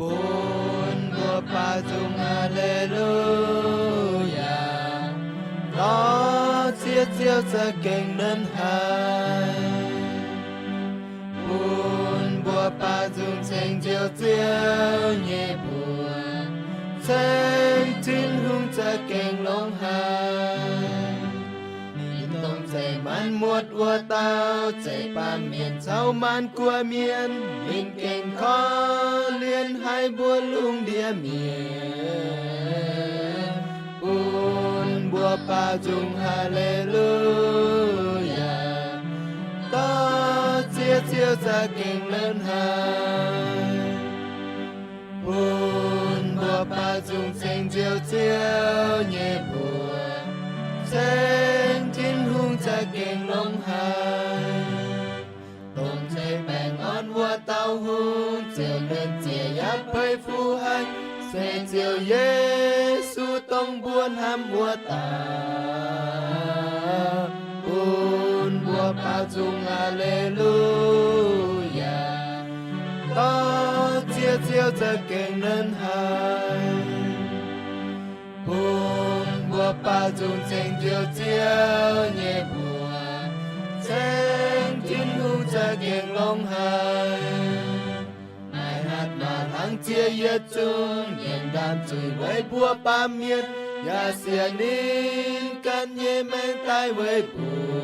Bun mbuo baaux nzung haleluyaa, dorh ziex Ziouv za'gengh nernh haic. Bun mbuo baaux nzung ceng Njoux Ziouv nyei mbuox, ceng Tin-Hungh za'gengh longx haic. Ninh dongh zeiv maanc muotc wuov dauh, zeiv baamh mienh caux maanc guoqv mienh, ninh gengh korv-lienh haic mbuo lungh ndiev mienh. Bun mbuo baaux nzung haleluyaa, dorh ziex Ziouv za'gengh nernh haic. Bun mbuo baaux nzung ceng Njoux Ziouv nyei mbuox, ceng Tin-Hungh za'gengh longx haic. Dongh zeiv baengh orn wuov dauh hungh, ziouc nernh ziec yaac peix fuqv haic, se Ziouv Yesu dongh mbuo hnamv wuov dauh. Bun mbuo baaux nzung haleluyaa, dorh ziex Ziouv za'gengh nernh haic. Bun mbuo baaux nzung ceng Njoux Ziouv nyei mbuox, ceng Tin-Hungh za'gengh longx haic. Naaiv hatc maah hlang ziex yietc zungv mienh ndaamv zuiz weic mbuo baamh mienh, yaac siec ninh ganh nyei maengc daaih weic mbuo.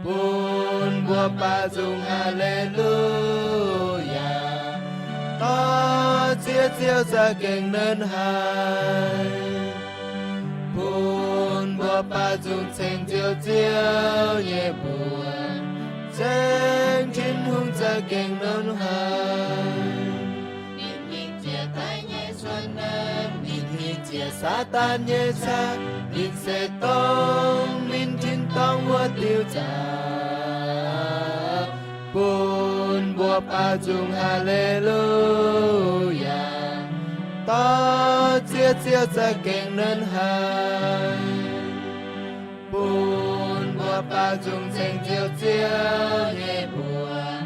Bun mbuo baaux nzung haleluyaa, dorh ziex Ziouv za'gengh nernh haic. Bun mbuo baaux nzung ceng Njoux Ziouv nyei mbuox, ceng Tin-Hungh za'gengh nernh haic. Ninh hingh ziec daaih nyei cuotv naaiv, ninh hingh ziec Saadaan nyei caqv, ninh se dongh ninh tin-dorngh wuov diuh zaqc. Bun mbuo baaux nzung haleluyaa, dorh ziex Ziouv za'gengh nernh haic. Bun mbuo baaux nzung ceng Njoux Ziouv nyei mbuox,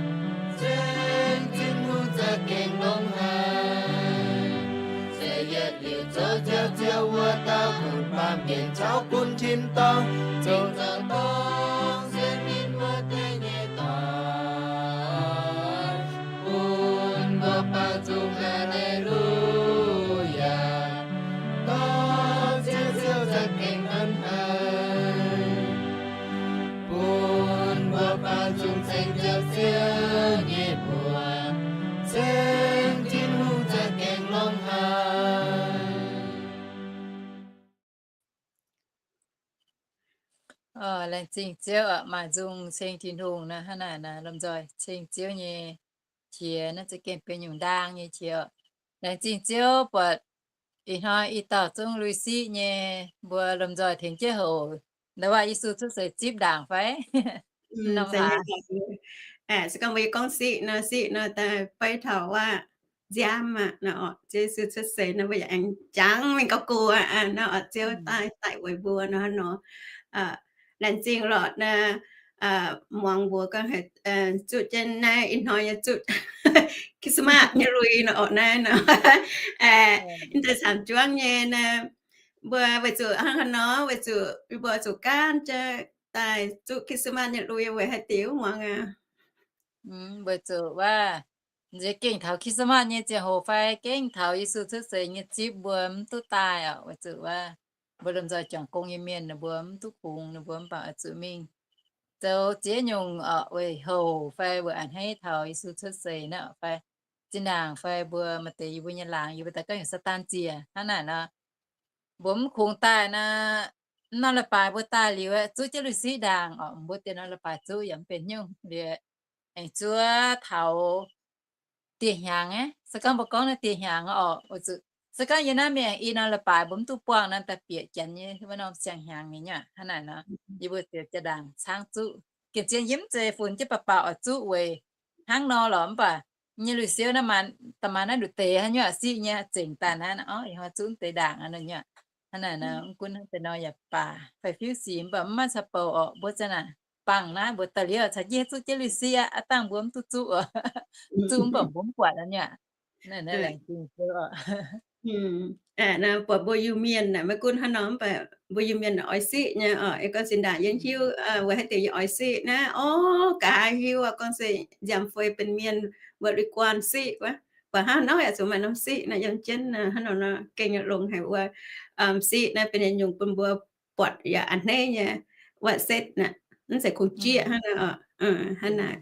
ceng Tin-Hungh za'gengh longx haic. Se yietc liuz zoux Njoux Ziouv wuov dauh, gunv baamh mienh caux gunv tin-dorngh, zoux zoux dongh sienx ninh wuov deix nyei dorn. Bun mbuo baaux nzung haleluyaa, dorh ziex Ziouv za'gengh nernh haic. Bun mbuo baaux nzung ceng Njoux Ziouv nyei mbuox, ceng Tin-Hungh za'gengh longx haic. Laengz zingh Ziouv, maaih nzung ceng Tin-Hungh naaiv hnangv naaic, lomh nzoih ceng Ziouv nyei qiex naaiv za'gengh benx nyungc ndaang nyei qiex. Laengz zingh Ziouv buatc ih hnoi i dauh zungv lui-siqv nyei, mbuo lomh nzoih tengx jienv houc ndau waac Yesu cuotv seix zipv ndaangc fai? Se gorngv mbuo gorngv siqv nor, siqv nor daaih beiv taux waac nziaamv aqv nor, Ziouv Yesu cuotv seix nor mbuo yaac aengx jangx mingh gauh go aqv nor, Ziouv daaih daic weic mbuo nor nor. Laengz zingh lorqc naaiv, muangx mbuox gorngv haiz zuqv jienv naaiv ih hnoi nyei zuqv Christmas nyei lui nor orqc naaiv nor. Ih deix camv-juangv nyei naaiv, mbuo weic zuqc hnangv haaix nor, weic zuqc mbuo zuqc gaanv jienv daaih zuqv Christmas nyei lui weic haaix diuc muangx aqv? Weic zuqc waac, nziex gengh taux Christmas nyei ziangh hoc fai gengh taux Yesu cuotv seix nyei zipv mbuo mv duqv daaih orqc. Weic zuqc waac, mbuo lomh nzoih juangc gong nyei mienh ninh mbuo mv duqv kungx, ninh mbuo mv baac oix zuqc mingh zoux ziex nyungc orqc, weic houc fai weic a'hneiv taux Yesu cuotv seix naaiv fai zinh ndaangc fai mbuo maaih deix yie mbuo nyei laangz, yie mbuo daaih gorngv heuc Saadaan ziec hnangv naaic nor. Mbuo mv kungx daaih naaiv, mv norm leiz-baaix mbuo daaih liuz aeqv, zuqv jienv lui-siqv ndaangc orqc, mbuo diex norm leiz-baaix zuqv yaac mv benx nyungc liuz, aengx zuov taux dieh hnyangx aeqv. Se gorngv mbuo gorngv naaiv dieh hnyangx orqc, weic zuqc se gorngv yie naaiv mingh aengx i norm leiz-baaix mbuo mv duqv buangh naaiv daaih bieqc janx nyei wuov norm siang-hnyangx nyei nyuoqc hnangv naaic nor, yie mbuo ziouc jaa-ndaangc caangv zuqv. Gengh zien yie mv zeiz funx jienv baac baac oix zuqv weic hnangv nor lorqc, mv baac nyei lui-siqv naaiv, da'maanc naaiv nduqc deix hnangv nyuoqc, siqv nyei zengc daaih naaiv, orqc, ih hnoi zuqv mv deix ndaangc aqv nor nyuoqc. Hnangv naaic nor, mv gunv hnangv deix nor yaac baac fai fiuv sic, mv baac mv maaih caux bouc orqc, mbuo za'naaic bangc naaiv mbuo daaih liuz caux jienv zuqv jienv lui-siqv aqv. Aav dangh mbuo mv duqv zuqv oc. Zuqv mv baac mbuo mv buatc aqv nyei. Naaiv laengz zingh Ziouv oc. Buatc mbuo Iu-Mienh naaic maiv gunv hnangv nor mv baac mbuo Iu-Mienh oix siqv nyei oc. Yie gorngv zinh ndaangc yie hiuv weic haaix diuc yie oix siqv naaiv, orv, gaax hiuv gorngv se nziaamv fei benx mienh wuov lui guaan siqv wuov. Baac hnangv nor yaac zuqc maaih norm siqv naaiv yiem jienv hnangv nor nor gengh longx haic wuov. Siqv naaiv benx yietc nyungc bun mbuo buatc yaac a'hneiv nyei wuov setv naaic, mv zeiz kungx jieqv hnangv naaic. Hnangv naaic.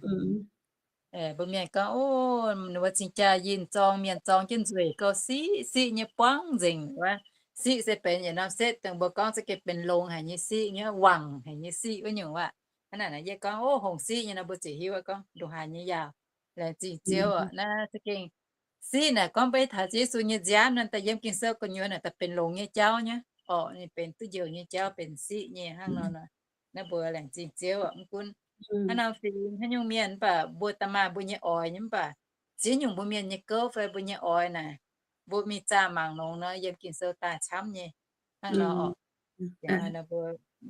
Mbuo mienh gorngv, o, ninh mbuo cing-jaa yinh zorng mienh zorng jienv nzueic gouv, siqv siqv nyei buangv nzengc wuov. Siqv se benx yietc norm setv dongh mbuo gorngv za'gengh benx longx haic nyei siqv nyei, wangc haic nyei siqv wuov nyungc wuov. Hnangv naaic yie gorngv, o, hongx siqv nyei nor mbuo ziouc hiuv gorngv ndongc haaix nyei yaac laengz zingh Ziouv oc. Naaiv za'gengh siqv naaic gorngv beiv taux Yesu nyei nziaamv naaiv daaih yiem Ging-Sou gu'nyuoz naaic daaih benx longx nyei jauv nyei orqc. Ninh benx duqv njoux nyei jauv benx siqv nyei hnangv nor. Naaiv mbuo laengz zingh Ziouv oc. Mv gunv hnangv nor fingx haaix nyungc mienh mv baac mbuo da'maah mbuo nyei oix nyei mv baac ziex nyungc mbuo mienh nyei gouv fai mbuo nyei oix naaic, mbuo mingh zaah mangc longx nor yiem Ging-Sou daaih camv nyei hnangv nor orqc. Mbuo,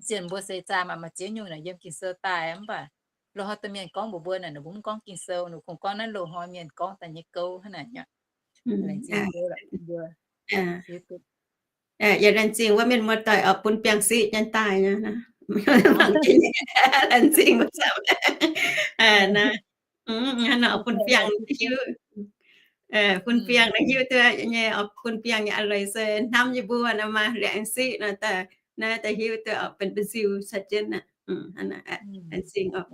ziex mbuo se zaah mangc maaih ziex nyungc naaic yiem Ging-Sou daaih mv baac loz-hnoi domh mienh gorngv mbuox mbuo naaic ninh mbuo mv gorngv Ging-Sou, ninh kungx gorngv naaiv loz-hnoi mienh gorngv daaih nyei gouv hnangv naaic. Yaac laengz zingh wuov mienh muoz-doic oc, bun biangh siqv nyei daaih nyei. Laengz zingh wuov zanc naaiv, hnangv nor bun biangh hiuv, bun biangh hiuv duqv nyei oc, bun biangh nyei a'leiz se hnamv yie mbuo nor maaih laengz siqv nor daaih, naaiv daaih hiuv duqv oc, benx ba'nziu caux jienv aqv. Laengz zingh oc.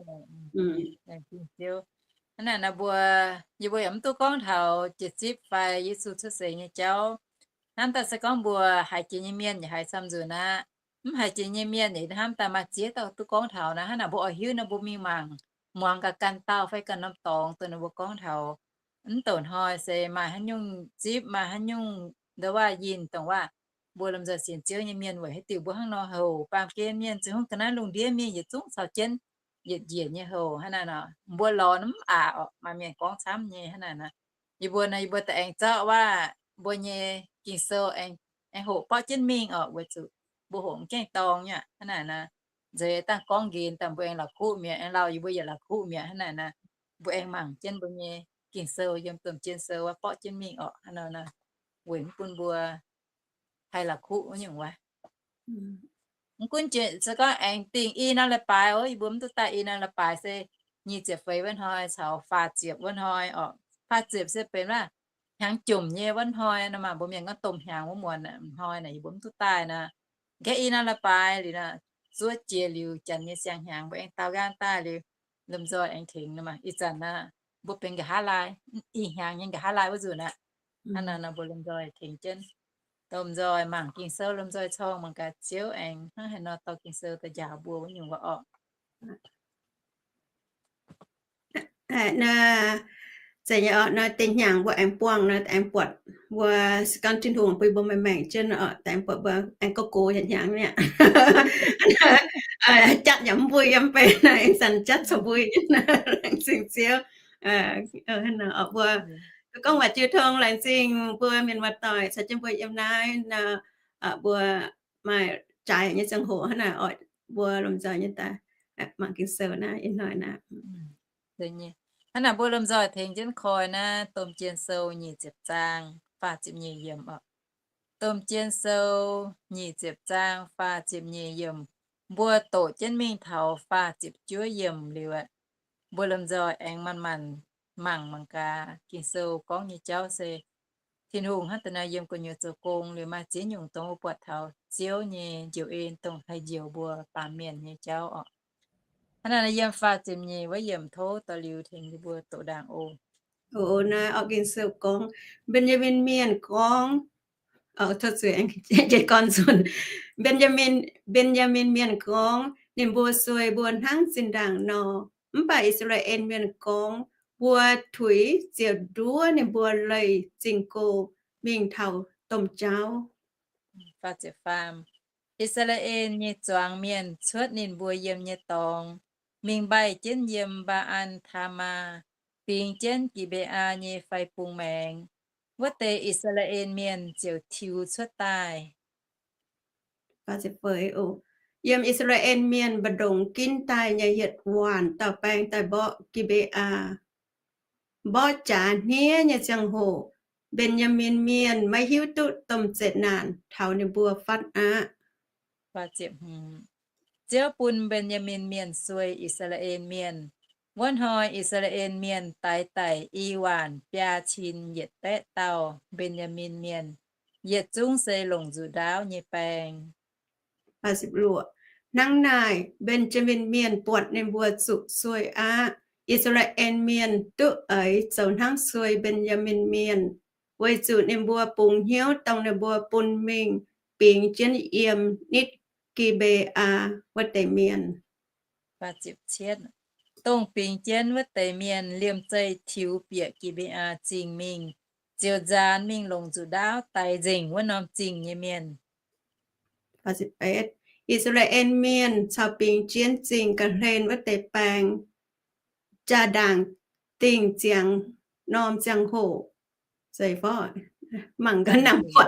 Hnangv naaic nor mbuo, yie mbuo yaac mv duqv gorngv taux jiex zipv fai Yesu cuotv seix nyei jauv. Hnamv daaih se gorngv mbuo haiz jiex nyei mienh yaac haiz camv nzunc aqv. Mv haiz jiex nyei mienh yaac hnamv daaih maaih ziex dauh duqv gorngv taux naaiv. Hnangv naaic mbuo oix hiuv nor mbuo mingh mangc, muangx gaax ganh dauh fai ganh norm dorngx dongh ninh mbuo gorngv taux. Mv douc hnoi se maaih haaix nyungc zipv, maaih haaix nyungc ndau waac yinh dongh waac mbuo lomh nzoih sienx Ziouv nyei mienh weic haaix diuc mbuo hnangv nor houc. Baamh gen mienh zungv hnangv ga'naaiv lungh ndiev mingh yietc zungv caux jienv yietc njiec nyei houc hnangv naaic nor. Mbuo lorz mv aqc orqc, maaih mienh gorngv camv nyei hnangv naaic nor. Yie mbuo nor, yie mbuo daaih aengx zorqv waac mbuo nyei Ging-Sou aengx hoqc borqv jienv mingh orqc, weic zuqc mbuo hoqc mv gaengh dorng nyei aqv. Hnangv naaic nor, nzeix dangh gorngv nqenx daaih mbuo aengx la'kuqv mi'aqv, aengx lauh yie mbuo yietc la'kuqv mi'aqv. Hnangv naaic nor, mbuo aengx mangc jienv mbuo nyei Ging-Sou yiem domh jien sou waac borqv jienv mingh orqc. Hnangv nor nor, weic mv bun mbuo haih la'kuqv wuov nyungc waac. Mv gunv se gorngv aengx dingh i norm leiz-baaix oc, yie mbuo mv duqv daaih i norm leiz-baaix se nyic ziepc feix wuov hnoi caux faah ziepc wuov hnoi orqc. Faah ziepc se benx waac hnyangx jomc nyei wuov hnoi nor maah, mbuo mienh gorngv domh hnyangx wuov muonz hnoi naaic yie mbuo mv duqv daaih nor. Nqa'haav i norm leiz-baaix liuz nor, zuov jiex liuz janx nyei siang-hnyangx mbuo aengx daaux nqaang daaih liuz, lomh nzoih aengx tengx nor maah. Ih zanc nor, mbuo benx nqa'haav laai, ih hnyangx nyei nqa'haav laai wuov nzunc aqv. Hnangv naaic nor mbuo lomh nzoih tengx jienv, lomh nzoih mangc Ging-Sou, lomh nzoih corng mangc gaax Ziouv aengx hnangv haaix nor dorh Ging-Sou daaih njaaux mbuo wuov nyungc waac orqc. Naaiv, zeiz nyei orqc, naaiv deix hnyangx mbuo aengx buangh nor, aengx buatc mbuo se gorngv Tin-Hungh bun mbuo maengc maengc jienv orqc, aengx buatc mbuo aengx gox gox yietc hnyangx mi'aqv. Jatv yaac mv mbuo yiem benx naaiv, ih zanc jatv caux mbuo nyei. Laengz zingh Ziouv. Mbuo gorngv waac jiu tong, laengz zingh mbuo mienh muoz-doic caux jienv mbuo yiem naaiv nor, mbuo maaih jaaix nyei ziangh hoc hnangv naaic orqc, mbuo lomh nzoih nyei daaih mangc Ging-Sou naaiv ih hnoi naaiv. Hnangv naaic mbuo lomh nzoih tengx jienv koi naaiv Domh Jien Sou nyic ziepc zaang faah ziepc nyeic yiemc orqc. Domh Jien Sou nyic ziepc zaang faah ziepc nyeic yiemc. Mbuo doqc jienv mingh taux faah ziepc juov yiemc liuz aqv. Mbuo lomh nzoih aengx manc-manc mangc mangc gaax Ging-Sou gorngv nyei jauv se Tin-Hungh hnangv da'naaiv yiem gu'nyuoz zoux gong liuz maaih ziex nyungc dongh mbuo buatc taux Ziouv nyei njoux en dongh haih njoux mbuo baamh mienh nyei jauv orqc. Hnangv naaiv yiem faah ziepc nyeic wuov yiemc tov dorh liuz tengx yie mbuo doqc ndaangc oc. Oc, naaiv orqc Ging-Sou gorngv, Mben^yaa^min Mienh gorngv, tov zuiz, jiex gorn nzunc. Mben^yaa^min, Mben^yaa^min Mienh gorngv, ninh mbuo sueih mbuo hnangv zinh ndaangc nor, mv baac I^saa^laa^en Mienh gorngv, mbuo tuix ziouc nduov ninh mbuo leih zingh go mingh taux domh jauv. I^saa^laa^en nyei zuangx mienh cuotv ninh mbuo yiem nyei dorngx, mingh mbaih jienv yiem Mbaa^an Taamaa, bingx jienv Gi^mbee^aa nyei fai bung maengx. Wuov deix I^saa^laa^en Mienh ziouc tiux cuotv daaih. Yiem I^saa^laa^en Mienh mbu'ndongx ginv daaih nyei yietc waanc dauh baeng daaih mborqv Gi^mbe^aa. Mborqv jaax hniev nyei ziangh hoc, Mben^yaa^min Mienh maiv hiuv duqv domh zeqc naanc taux ninh mbuo fatv aqv. Ziouv bun Mben^yaa^min Mienh suei I^saa^laa^en Mienh. Wuov hnoi I^saa^laa^en Mienh daix daic i waanc biaa cin yietc baeqv dauh Mben^yaa^min Mienh, yietc zungv se longc nzuqc ndaauv nyei baeng. Hnangv naaic, Mben^yaa^min Mienh buatc ninh mbuo zuqc suei aqv. I^saa^laa^en Mienh duqv eix zoux hnangv suei Mben^yaa^min Mienh, weic zuqc ninh mbuo bungx hnyouv dongh ninh mbuo bun mingh bingx jienv yiem nitv Gi^mbe^aa wuov deix mienh. Dongh bingx jienv wuov deix mienh liemh zeih tiux bieqc Gi^mbe^aa Zingh mingh, ziouc nzaanx mingh longc nzuqc ndaauv daix nzengc wuov norm zingh nyei mienh. I^saa^laa^en Mienh caux bingx jienv zingh ga'hlen wuov deix baeng jaa-ndaangc dingh ziangx norm ziangh hoc, mangc gaax ninh mbuo,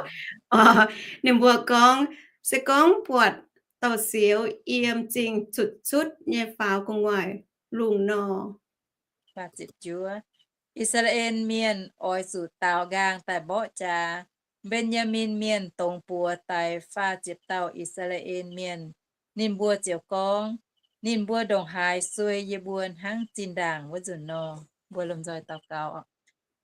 ninh mbuo gorngv, Se gorngv buatc douh sioux yiem zingh cutv-cutv nyei faaux gu'nguaaic lungh nor. I^saa^laa^en Mienh oix zuqc daaux nqaang daaih mborqv jaax. Mben^yaa^min Mienh dongz buoz daix faah ziepc dauh I^saa^laa^en Mienh. Ninh mbuo ziouc gorngv, Ninh mbuo ndongc haaix suei yie mbuo hnangv zinh ndaangc wuov nzunc nor? Mbuo lomh nzoih daux gaux.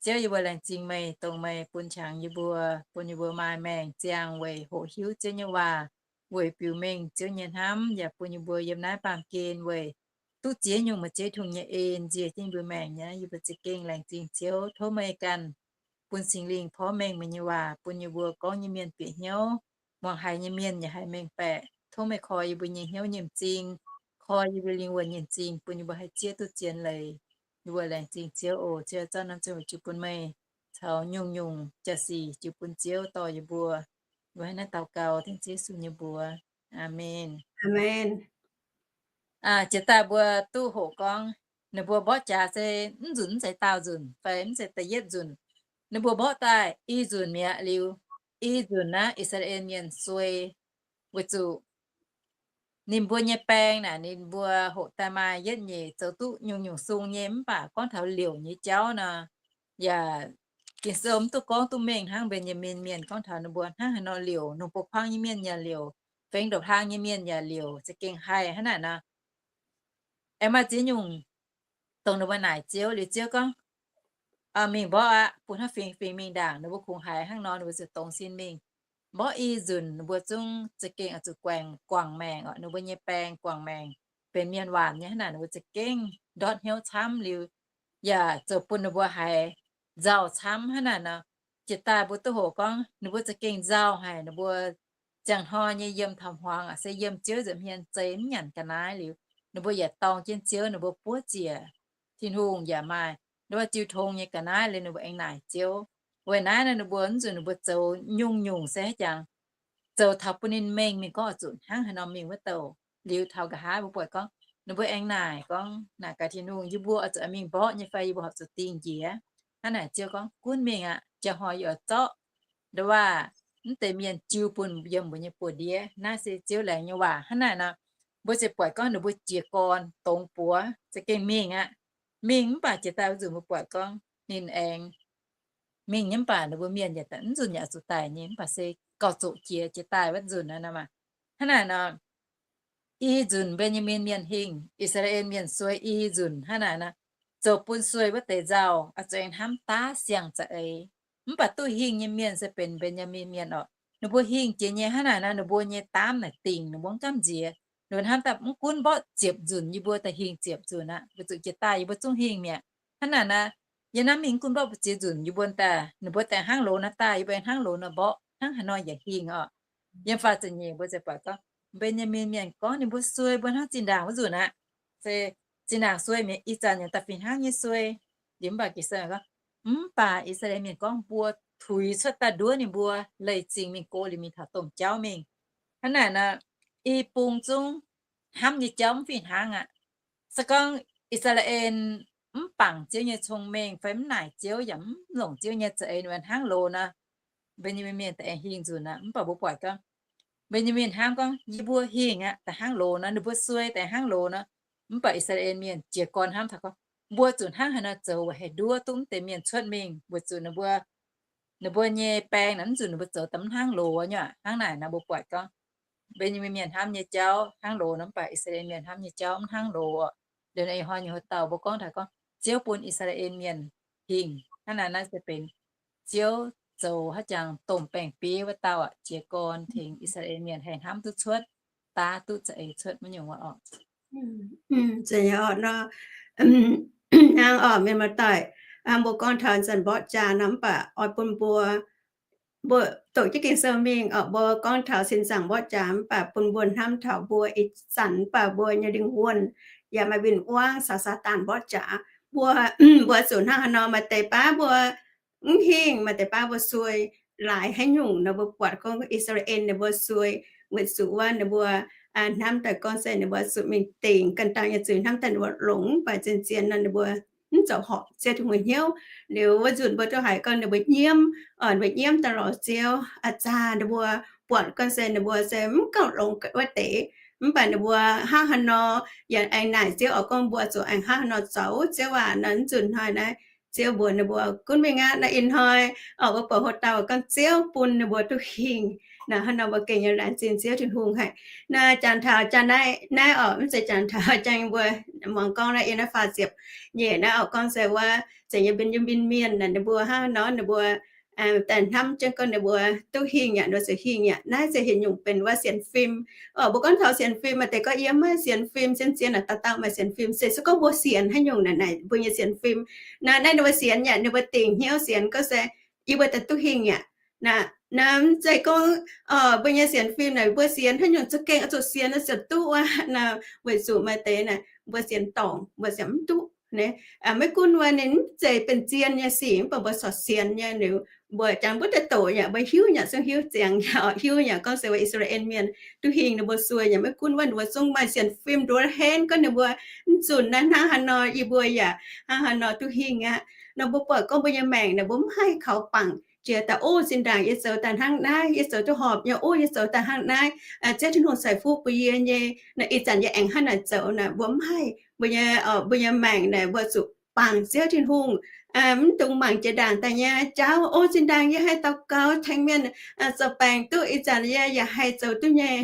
Ziouv, yie mbuo laengz zingh meih, dongh meih bun qangx yie mbuo, bun yie mbuo maaih maengc ziangh weic hoqc hiuv Ziouv nyei waac, weic biux mengh Ziouv nyei hnamv, yaac bun yie mbuo yiem naaiv baamh gen weic duqv ziex nyungc maaih ziex nyungc nyei en nzie jienv yie mbuo maengc nyei. Yie mbuo za'gengh laengz zingh Ziouv. Tov meih ganh bun Singx Lingh porv mengh meih nyei waac bun yie mbuo gorngv nyei mienh bieqc hnyouv, muangx haiz nyei mienh yaac haih mengh baeqc. Tov meih koi yie mbuo nyei hnyouv nyei m'zing, koi yie mbuo lingh wuonh nyei m'zing, bun yie mbuo haih zieqv duqv zien leiz. Yie mbuo laengz zingh Ziouv oc. Ziouv, zorqv norm ziangh hoc jiu bun meih caux nyungc-nyungc jaa-sic jiu bun Ziouv dorh yie mbuo. Yie mbuo hnangv naaiv daux gaux dengv Yesu nyei mbuox. Aamen. Jiex daaih mbuo duqv hoqc gorngv ninh mbuo mborqv jaax se mv nzunc, mv zeiz daauh nzunc fai mv zeiz da'yietv nzunc. Ninh mbuo mborqv daaih i nzunc mi'aqv. Liuz i nzunc naaiv I^saa^laa^en Mienh suei, weic zuqc ninh mbuo nyei baeng naaic ninh mbuo hoqc daaih maaih yietv nyeic zoux duqv nyungc-nyungc sung nyei, mv baac gorngv taux liouc nyei jauv nor, yaac Ging-Sou mv duqv gorngv duqv mengh hnangv Mben^yaa^min Mienh gorngv taux ninh mbuo hnangv haaix nor liouc, nungh buo kuaang nyei mienh yaac liouc, fengx ndopv-hlaang nyei mienh yaac liouc, za'gengh haih hnangv naaic nor. Aengx maaih ziex nyungc dongh ninh mbuo naaic Ziouv liuz, Ziouv gorngv, Mingh mborqv aqv. Bun hnangv fingx fingx mingh ndaangc, ninh mbuo kungx haiz hnangv nor, ninh mbuo ziouc dongz sin mingh. Mborqv i nzunc ninh mbuo zungv za'gengh oix zuqc guangc, guangc maengc oc. Ninh mbuo nyei baeng guangc maengc, benx mienh waanc nyei hnangv naaic, ninh mbuo za'gengh ndortv hnyouv camv liuz, yaac zoux bun ninh mbuo haiz nzauh camv hnangv naaic nor. Jiex daaih mbuo duqv hoqc gorngv ninh mbuo za'gengh nzauh haic. Ninh mbuo ziangh hnoi nyei yiem taux hmuangx aqv, se yiem Ziouv nza'hmien zeix mv nyanc ga'naaiv liuz, ninh mbuo yaac dorng jienv Ziouv, ninh mbuo buov ziec Tin-Hungh yaac maaih nduov jiu tong nyei ga'naaiv liuz, ninh mbuo aengx naaic Ziouv. Weic naaiv nor ninh mbuo mv zuqc ninh mbuo zoux nyungc-nyungc se haaix jangx, zoux taux bun ninh mengh mingh gorngv oix zuqc hnangv haaix nor mingh wuov douh. Liuz taux nqa'haav mbuo buatc gorngv ninh mbuo aengx naaic gorngv, naaic gaax Tin-Hungh, Yie mbuo oix zuqc mingh mborqv nyei fai yie mbuo horpc zuqc dingh njiec? Hnangv naaic Ziouv gorngv, Gunv mingh aqv. Jaa hnoi yie oix zorqv nduov waac mv deix mienh jiu bun yiem mbuo nyei buoz-ndiev. Naaiv se Ziouv laengz nyei waac. Hnangv naaic nor, mbuo ziouc buatc gorngv ninh mbuo jiez gorn dongz buoz za'gengh mingh aqv. Mingh mv baac jiex daaih wuov nzunc mbuo buatc gorngv ninh aengx mingh nyei, mv baac ninh mbuo mienh yaac mv nzunc yaac zuqc daic nyei, mv baac se gauh zoqc jiex jiex daaih wuov nzunc naaiv nor maah. Hnangv naaic nor, i nzunc Mben^yaa^min Mienh hingh, I^saa^laa^en Mienh suei i nzunc. Hnangv naaic nor, zoux bun suei wuov deix nzauh, oix zuqc aengx hnamv daav siang-za'eix. Mv baac duqv hingh nyei mienh se benx Mben^yaa^min Mienh oc. Ninh mbuo hingh jiex nyei hnangv naaic nor, ninh mbuo nyei daamv naaic dingc, ninh mbuo mv gamh nziex. Ninh mbuo hnamv daaih mv gunv mborqv ziepc nzunc yie mbuo daaih hingh ziepc nzunc aqv, weic zuqc jiex daaih yie mbuo zungv hingh mi'aqv. Hnangv naaic nor, yie hnamv mingh mv gunv mborqv ziex nzunc yie mbuo daaih, ninh mbuo daaih hnangv loz nor daaih, yie mbuo hnangv loz nor mborqv, hnangv haaix nor yaac hingh oc. Yiem faah ziepc nyeic mbuo ziouc buatc gorngv Mben^yaa^min Mienh gorngv ninh mbuo suei mbuo hnangv zinh ndaangc wuov nzunc aqv. Se zinh ndaangc suei mi'aqv, ih zanc yaac daaih fih hnangv nyei suei. Liuz mv baac Ging-Sou gorngv, mv baac I^saa^laa^en Mienh gorngv mbuo tuix cuotv daaih nduov ninh mbuo leih zingh mingh go liuz mingh taux domh jauv mingh. Hnangv naaic nor, i bung zungv hnamv nyei jauv mv fih hnangv aqv. Se gorngv I^saa^laa^en mv bangc Ziouv nyei cong-mengh fai mv naaic Ziouv yaac mv longc Ziouv nyei za'eix, ninh mbuo hnangv loz nor, Mben^yaa^min Mienh daaih aengx hingh nzunc aqv. Mv baac mbuo buatc gorngv Mbe^yaa^min hnamv gorngv, yie mbuo hingh aqv, da'hnangv loz nor, ninh mbuo suei da'hnangv loz nor. Mv baac I^saa^laa^en Mienh jiez gorn hnamv taux gorngv, mbuo zuqc hnangv haaix nor zoux weic haih nduov duqv mv deix mienh cuotv mingh, weic zuqc ninh mbuo, ninh mbuo nyei baeng naaic mv zuqc ninh mbuo zoux daaih mv hnangv loz nyei aqv. Hnangv naaic nor mbuo buatc gorngv, Mbe^yaa^min Mienh hnamv nyei jauv hnangv loz nor, mv baac I^saa^laa^en Mienh hnamv nyei jauv mv hnangv loz oc. Liuz naaiv ih hnoi nyei hoc dauh mbuo gorngv taux gorngv, Ziouv bun I^saa^laa^en Mienh hingh. Hnangv naaiv naaiv se benx Ziouv zoux haaix jangx domh baeng-bieiv wuov dauh aqv, jiez gorn tengx I^saa^laa^en Mienh haih hnamv duqv cuotv, daav duqv za'eix cuotv wuov nyungc oc. Hnangv oc, mienh muoz-doic, mbuo gorngv taux zanc mborqv jaax nor, mv baac oix bun mbuo, mbuo doqc jienv Ging-Sou mingh oc, mbuo gorngv taux sin zaangc mborqv jaax, mv baac bun mbuo hnamv taux mbuo ih zanc, mv baac mbuo nyei lingh wuonh yaac maaih win-wangv caux Saadaan mborqv jaax. Mbuo, mbuo zuqc hnangv haaix nor, maaih deix baav mbuo mv hingh, maaih deix baav mbuo suei. Laaix haaix nyungc nor mbuo buatc gorngv I^saa^laa^en ninh mbuo suei weic zuqc wuov ninh mbuo hnamv daaih gorngv se ninh mbuo zuqc mingh dingc ganh dauh nyei zuiz, hnamv daaih ninh mbuo longx, mv baac zien-zien nor ninh mbuo mv zoux horpc Ziouv Tin-Hungh hnyouv. Liuz wuov nzunc mbuo duqv haiz gorngv ninh mbuo nyiemv, mbuo nyiemv daaih lorz Ziouv. Aa zaah ninh mbuo buatc gorngv se ninh mbuo se mv gauh longx wuov deix. Mv baac ninh mbuo hnangv haaix nor yaac aengx naaic Ziouv oc, gorngv mbuo zuqc aengx hnangv haaix nor zoux. Ziouv aac, naaiv nzunc hnoi naaiv Ziouv mbuox ninh mbuo, gunv mingh aqv. Naaiv ih hnoi oc, mbuo buatc hoc dauh gorngv Ziouv bun ninh mbuo duqv hingh. Naaiv hnangv nor mbuo gengh nyei laengz zingh Ziouv Tin-Hungh haic. Naaiv jangx taux jangx naaiv, naaiv oc, mv zeiz jangx taux jangx mbuo muangx gorngv naaiv yiem naaiv faah ziepc nyeic naaiv oc, gorngv se wuov zeiz nyei Mben^yaa^min Mienh naaic ninh mbuo hnangv nor ninh mbuo daaih hnamv jienv gorngv ninh mbuo duqv hingh yaac, ninh mbuo zuqc hingh yaac. Naaiv se heuc nyungc benx wuov sienx fim. Oc, mbuo gorngv taux sienx fim, maaih deix gorngv yiem maaih sienx fim, zien-zien naaic dauh dauh maaih sienx fim. Se gorngv mbuo sienx haaix nyungc naaic, naaic mbuo nyei sienx fim. Naaiv, naaiv ninh mbuo sienx yaac, ninh mbuo dingc hnyouv sienx gorngv se yie mbuo daaih duqv hingh yaac. Naaiv, naaiv mv zeiz gorngv mbuo nyei sienx fim naaic, mbuo sienx haaix nyungc za'gengh oix zuqc sienx naaic ziouc duqv aqv. Naaiv weic zuqc maaih deix naaic mbuo sienx dorngc, mbuo sienx mv duqv. Maiv gunv wuov ninh mv zeiz benx zien nyei sic, mv baac mbuo corc sienx nyei liuz, mbuo jangx mbuo daaih doqc yaac mbuo hiuv yaac zungv hiuv ziangx yaac hiuv yaac gorngv se wuov I^saa^laa^en Mienh duqv hingh ninh mbuo suei yaac maiv gunv wuov ninh mbuo zungv maaih sienx fim nduov henv gorngv ninh mbuo mv zunc naaiv hnangv haaix nor yie mbuo yaac hnangv haaix nor duqv hingh aqv. Nor mbuo buatc gorngv mbuo nyei maengc naaic mbuo mv haih kaux bangc jiex daaih, ov, zinh ndaangc yie zoux daaih hnangv naaiv, yie zoux duqv horpc nyei, ov, yie zoux daaih hnangv naaiv, Ziouv Tin-Hungh ceix fuqv bun yie nyei, naaiv ih zanc yie aengx hnangv naaic zoux naaic, mbuo mv haih. Mbuo nyei, mbuo nyei maengc naaic mbuo zuqc bangc Ziouv Tin-Hungh, mv dungx mangc jiex ndaangc daaih nyei jauv, ov, zinh ndaangc yie haih daux gaux tengx mienh zoux baengc duqv, ih zanc yie yaac haih zoux duqv nyei.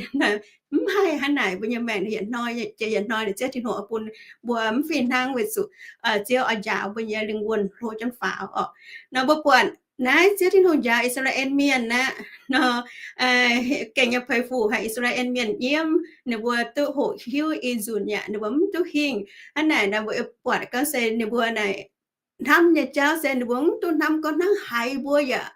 Mv haih hnangv naaic, mbuo nyei maengc yietc hnoi jiex yietc hnoi, Ziouv Tin-Hungh oix bun mbuo mv fih hnangv weic zuqc Ziouv oix njaaux mbuo nyei lingh wuonh hlo jienv faaux oc. Nor mbuo buatc naaiv Ziouv Tin-Hungh njaaux I^saa^laa^en Mienh aqv nor, gengh nyei peix fuc haic, I^saa^laa^en Mienh nyiemv, ninh mbuo duqv hoqc hiuv i nzunc yaac ninh mbuo mv duqv hingh. Hnangv naaic nor mbuo buatc gorngv se ninh mbuo naaic hnamv nyei jauv se ninh mbuo mv duqv hnamv gorngv hnangv haaix mbuo yaac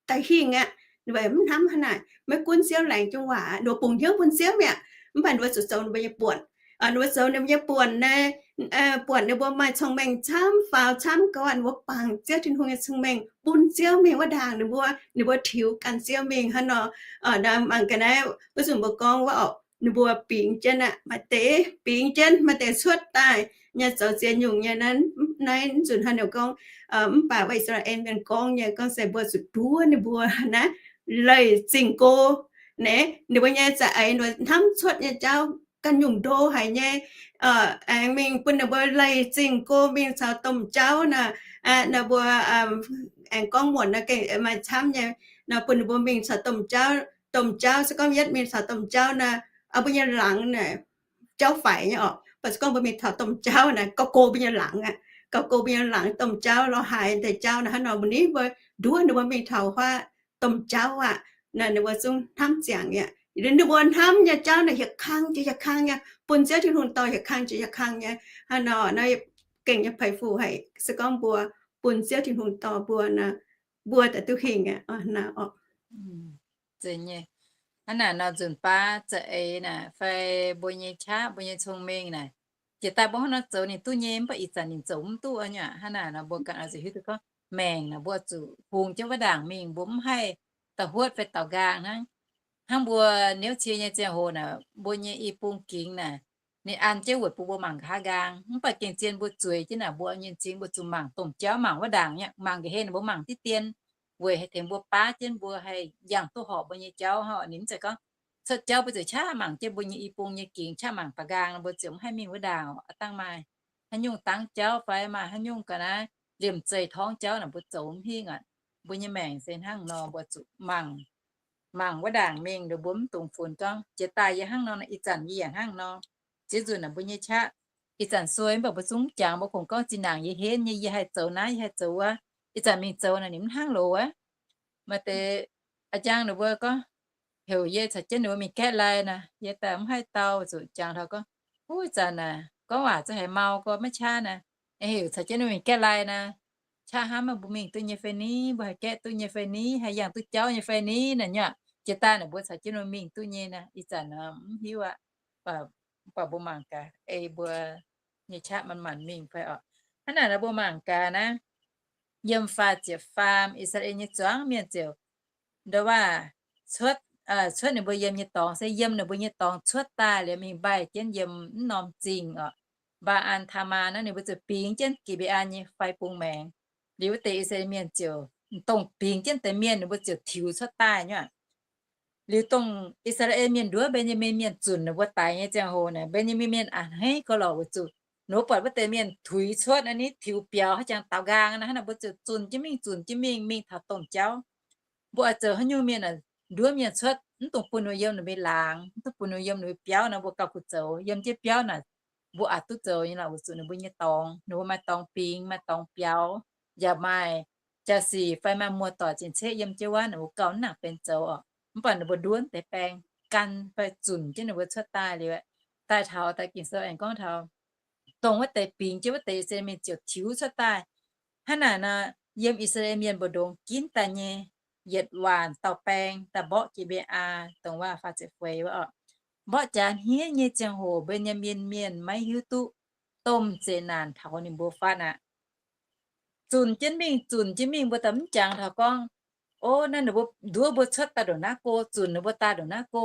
daaih hingh aqv. Ninh mbuo mv hnamv hnangv naaic, maiv gunv Ziouv laengz jienv waac, ninh mbuo bungx hnyouv bun Ziouv mi'aqv. Mv baac ninh mbuo zuqc zoux ninh mbuo nyei buonc. Ninh mbuo zoux ninh mbuo nyei buonc naaiv, buatc ninh mbuo maaih cong-mengh camv, faaux camv gau, ninh mbuo bangc Ziouv Tin-Hungh nyei cong-mengh bun Ziouv mingh wuov ndaangc ninh mbuo, ninh mbuo tiux gan Ziouv mingh hnangv nor. Mangc ga'naaiv wuov nzunc mbuo gorngv wuov oc, ninh mbuo bingx jienv aqv, maaih deix bingx jienv, maaih deix cuotv daaih nyei zoux ziex nyungc nyei. Naaiv nzunc hnangv ninh gorngv, mv baac wuov I^saa^laa^en Mienh gorngv nyei gorngv se mbuo zuqc nduov ninh mbuo naaiv leih zingh go. Naaiv ninh mbuo nyei za'eix ninh mbuo hnamv cuotv nyei jauv ganh nyungc ndo haic nyei. Aengx mingh bun ninh mbuo leih zingh go mingh caux domh jauv naaic, ninh mbuo aengx gorngv muonc naaiv gengh maaih camv nyei. Nor bun ninh mbuo mingh caux domh jauv, domh jauv se gorngv yietv mingh caux domh jauv naaic, mbuo nyei laangz naaic jauv faix nyei oc. Mv baac se gorngv mbuo mingh caux domh jauv naaic, gauh go mbuo nyei laangz aqv. Gauh go mbuo nyei laangz, domh jauv lorz haaix deix jauv naaic hnangv nor, mbuo ninh mbuo nduov ninh mbuo mingh taux huaav domh jauv aqv. Naaic ninh mbuo zungv hnamv ziangx aqv. Ninh mbuo hnamv nyei jauv naaic hieh kang jiex hieh kang nyei, bun Ziouv Tin-Hungh dorh hieh kang jiex hieh kang nyei. Hnangv nor naaiv gengh nyei peix fuc haic, se gorngv mbuo bun Ziouv Tin-Hungh dorh mbuo naaic, mbuo daaih duqv hingh aqv. Hnangv naaic nor nzunc baav za'eix naaic fai mbuo nyei qaqv, mbuo nyei cong-mengh naaic, jiex daaih mbuo hnangv nor zoux ninh duqv nyei, mv baac ih zanc ninh zoux mv duqv nyei. Hnangv naaic nor mbuo ganh oix zuqc hiuv duqv gorngv maengc naaic mbuo zuqc hungx jienv wuov ndaangc mingh, mbuo mv haih da'huotv fai daux nqaang hnangv. Hnangv mbuo niouv cie nyei ziangh hoc naaic, mbuo nyei i bung gingx naaic, ninh an jienv weic bun mbuo mangc nqa'haav nqaang. Mv baac gengh zien mbuo zueiz jienv naaic, mbuo nyei m'zing mbuo zuqc mangc domh jauv, mangc wuov ndaangc nyei, mangc nqa'haav ninh mbuo mangc diqv dien, weic haih tengx mbuo baav jienv mbuo haih yangh duqv horpc mbuo nyei jauv hnangv. Ninh mv zeiz gorngv cuotv jauv mbuo ziouc qaqv mangc jienv mbuo nyei i bung nyei gingx, qaqv mangc ba'nqaang, mbuo ziouc mv haih mingh wuov ndaangc. Aav dangh maaih haaix nyungc dangv jauv fai maaih haaix nyungc ga'naaiv liemh zeih torngv jauv naaic, mbuo zoux mv hingh aqv. Mbuo nyei maengc se hnangv nor, mbuo zuqc mangc, mangc wuov ndaangc mingh, mbuo mv dungx funx gorngv jiex daaih yie hnangv nor, ih zanc yie yaac hnangv nor. Ziex nzunc naaic mbuo nyei qaqv, ih zanc suei mv baac mbuo zungv jangx, mbuo kungx gorngv zinh ndaangc yie henv nyei, yie haih zoux naaiv, yie haih zoux wuov, ih zanc mingh zoux naaic ninh mv hnangv loz wuov. Maaih deix a'jang ninh mbuo gorngv heuc yie caux jienv ninh mbuo mingh gaeqv lai naaic, yie daaih mv haih dau, zuqc jangx taux gorngv, Uv, ih zanc naaic gorngv waac za'gengh haiz mau gorx maiv qaqv naaic, heuc caux jienv ninh mbuo mingh gaeqv lai naaic, qaqv hnamv mbuo mingh duqv nyei fai ni, mbuo haih gaeqv duqv nyei fai ni, haih yangh duqv jauv nyei fai ni naaic nyei. Jiex daaih naaic mbuo caux jienv ninh mbuo mingh duqv nyei naaic, ih zanc mv hiuv aqv. Mv baac mbuo mangc gaax ei mbuo nyei qaqv manc-manc mingh fai oc. Hnangv naaic nor mbuo mangc gaax naaiv, yiem faah ziepc faam, I^saa^laa^en nyei zuangx mienh ziouc ndo waac cuotv, cuotv ninh mbuo yiem nyei dorngx, se yiem ninh mbuo nyei dorngx cuotv daaih liuz mingh mbaih jienv yiem mv norm zingh oc, Mbaa^an Taamaa naaiv, ninh mbuo ziouc bingx jienv Gi^mbe^aa nyei fai bung maengx. Liuz wuov deix I^saa^laa^en mienh ziouc, dongh bingx jienv deix mienh ninh mbuo ziouc tiux cuotv daaih nyei aqv. Liuz dongh I^saa^laa^en mienh nduov Mben^yaa^min Mienh zunc ninh mbuo daix nyei ziangh hoc naaic, Mben^yaa^min Mienh a'hneiv gauh lorqc weic zuqc ninh mbuo buatc wuov deix mienh tuix cuotv naaiv, ninh tiux biaux haaix jangx daaux nqaang naaic, hnangv naaic mbuo ziouc zunc jienv mingh, zunc jienv mingh, mingh taux domh jauv. Mbuo oix zoux haaix nyungc mienh aah, nduov mienh cuotv, mv dungx bun ninh mbuo yiem ninh mbuo nyei laangz, mv dungx bun ninh mbuo yiem ninh mbuo biauv nor, mbuo gauh kuh zoux. Yiem jienv biauv naaic, mbuo aqc duqv zoux nyei lorqc, weic zuqc ninh mbuo nyei dorngx, ninh mbuo maaih dorngx bingx, maaih dorngx biaux, yaac maaih jaa-sic fai maaih muoz-doic zinh ceqv yiem jienv wuov, ninh mbuo gauh mv nangc benx zoux oc. Mv baac ninh mbuo nduov deix baeng gan fai zunc jienv ninh mbuo cuotv daaih liuz, daaih taux daaih Ging-Sou aengx gorngv taux dongh wuov deix bingx jienv wuov deix I^saa^laa^en mienh ziouc tiux cuotv daaih. Hnangv naaic nor, yiem I^saa^laa^en mienh mbu'ndongx ginv daaih nyei yietc waanc dauh baeng daaih mborqv Gi^mbe^aa, dongh waac faah ziepc feix wuov oc. Mborqv jaax hniev nyei ziangh hoc Mben^yaa^min Mienh maiv hiuv duqv domh zeqc naanc taux ninh mbuo fatv aqv. Zunc jienv mingh, zunc jienv mingh, mbuo daaih mv jangx taux gorngv, O, naaiv ninh mbuo nduov mbuo cuotv daaih ndongc naaiv go, zunc ninh mbuo daaih ndongc naaiv go.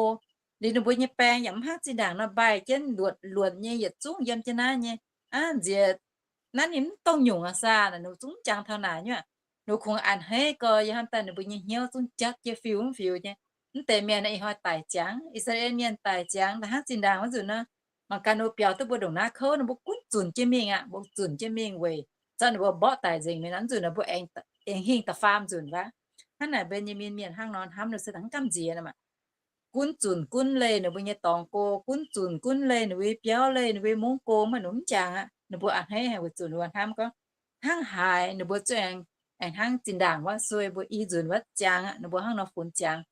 Liuz ninh mbuo nyei baeng yaac mv hnangv zinh ndaangc nor mbaih jienv luotc luonc nyei, yietc zungv yiem jienv naaiv nyei. Aav nziex naaiv ninh mv dongh nyungc aqv saah, ninh zungv mv jangx taux naaic nyei aqv. Ninh kungx a'hneiv gau, yie hnamv daaih ninh mbuo nyei hnyouv zungv jatv jienv fiu mv fiu nyei. Mv deix mienh naaiv ih hnoi daic ziangx, I^saa^laa^en mienh daic ziangx da'hnangv zinh ndaangc wuov nzunc nor, mangc gaax ninh mbuo biaux duqv mbuo ndongc naaiv kouv, ninh mbuo gunv zunc jienv mingh aqv, mbuo zunc jienv mingh weic zorqv ninh mbuo mborqv daic nzengc mi'aqv. Nzunc naaic mbuo aengx hingh da'faam nzunc wuov. Hnangv naaic Mben^yaa^min Mienh hnangv nor hnamv, ninh se da'hnangv gamh nziex nor maah. Gunv zunc gunv leih ninh mbuo nyei dorngx go, gunv zunc gunv leih ninh mbuo nyei biauv, leih ninh mbuo nyei mungv go, mv baac ninh mv jangx aqv. Ninh mbuo a'hneiv haic weic zuqc ninh mbuo hnamv gorngv, hnangv haaix ninh mbuo zuqc aengx, aengx hnangv zinh ndaangc wuov suei, mbuo i nzunc wuov ziangx aqv, ninh mbuo hnangv nor funx ziangx.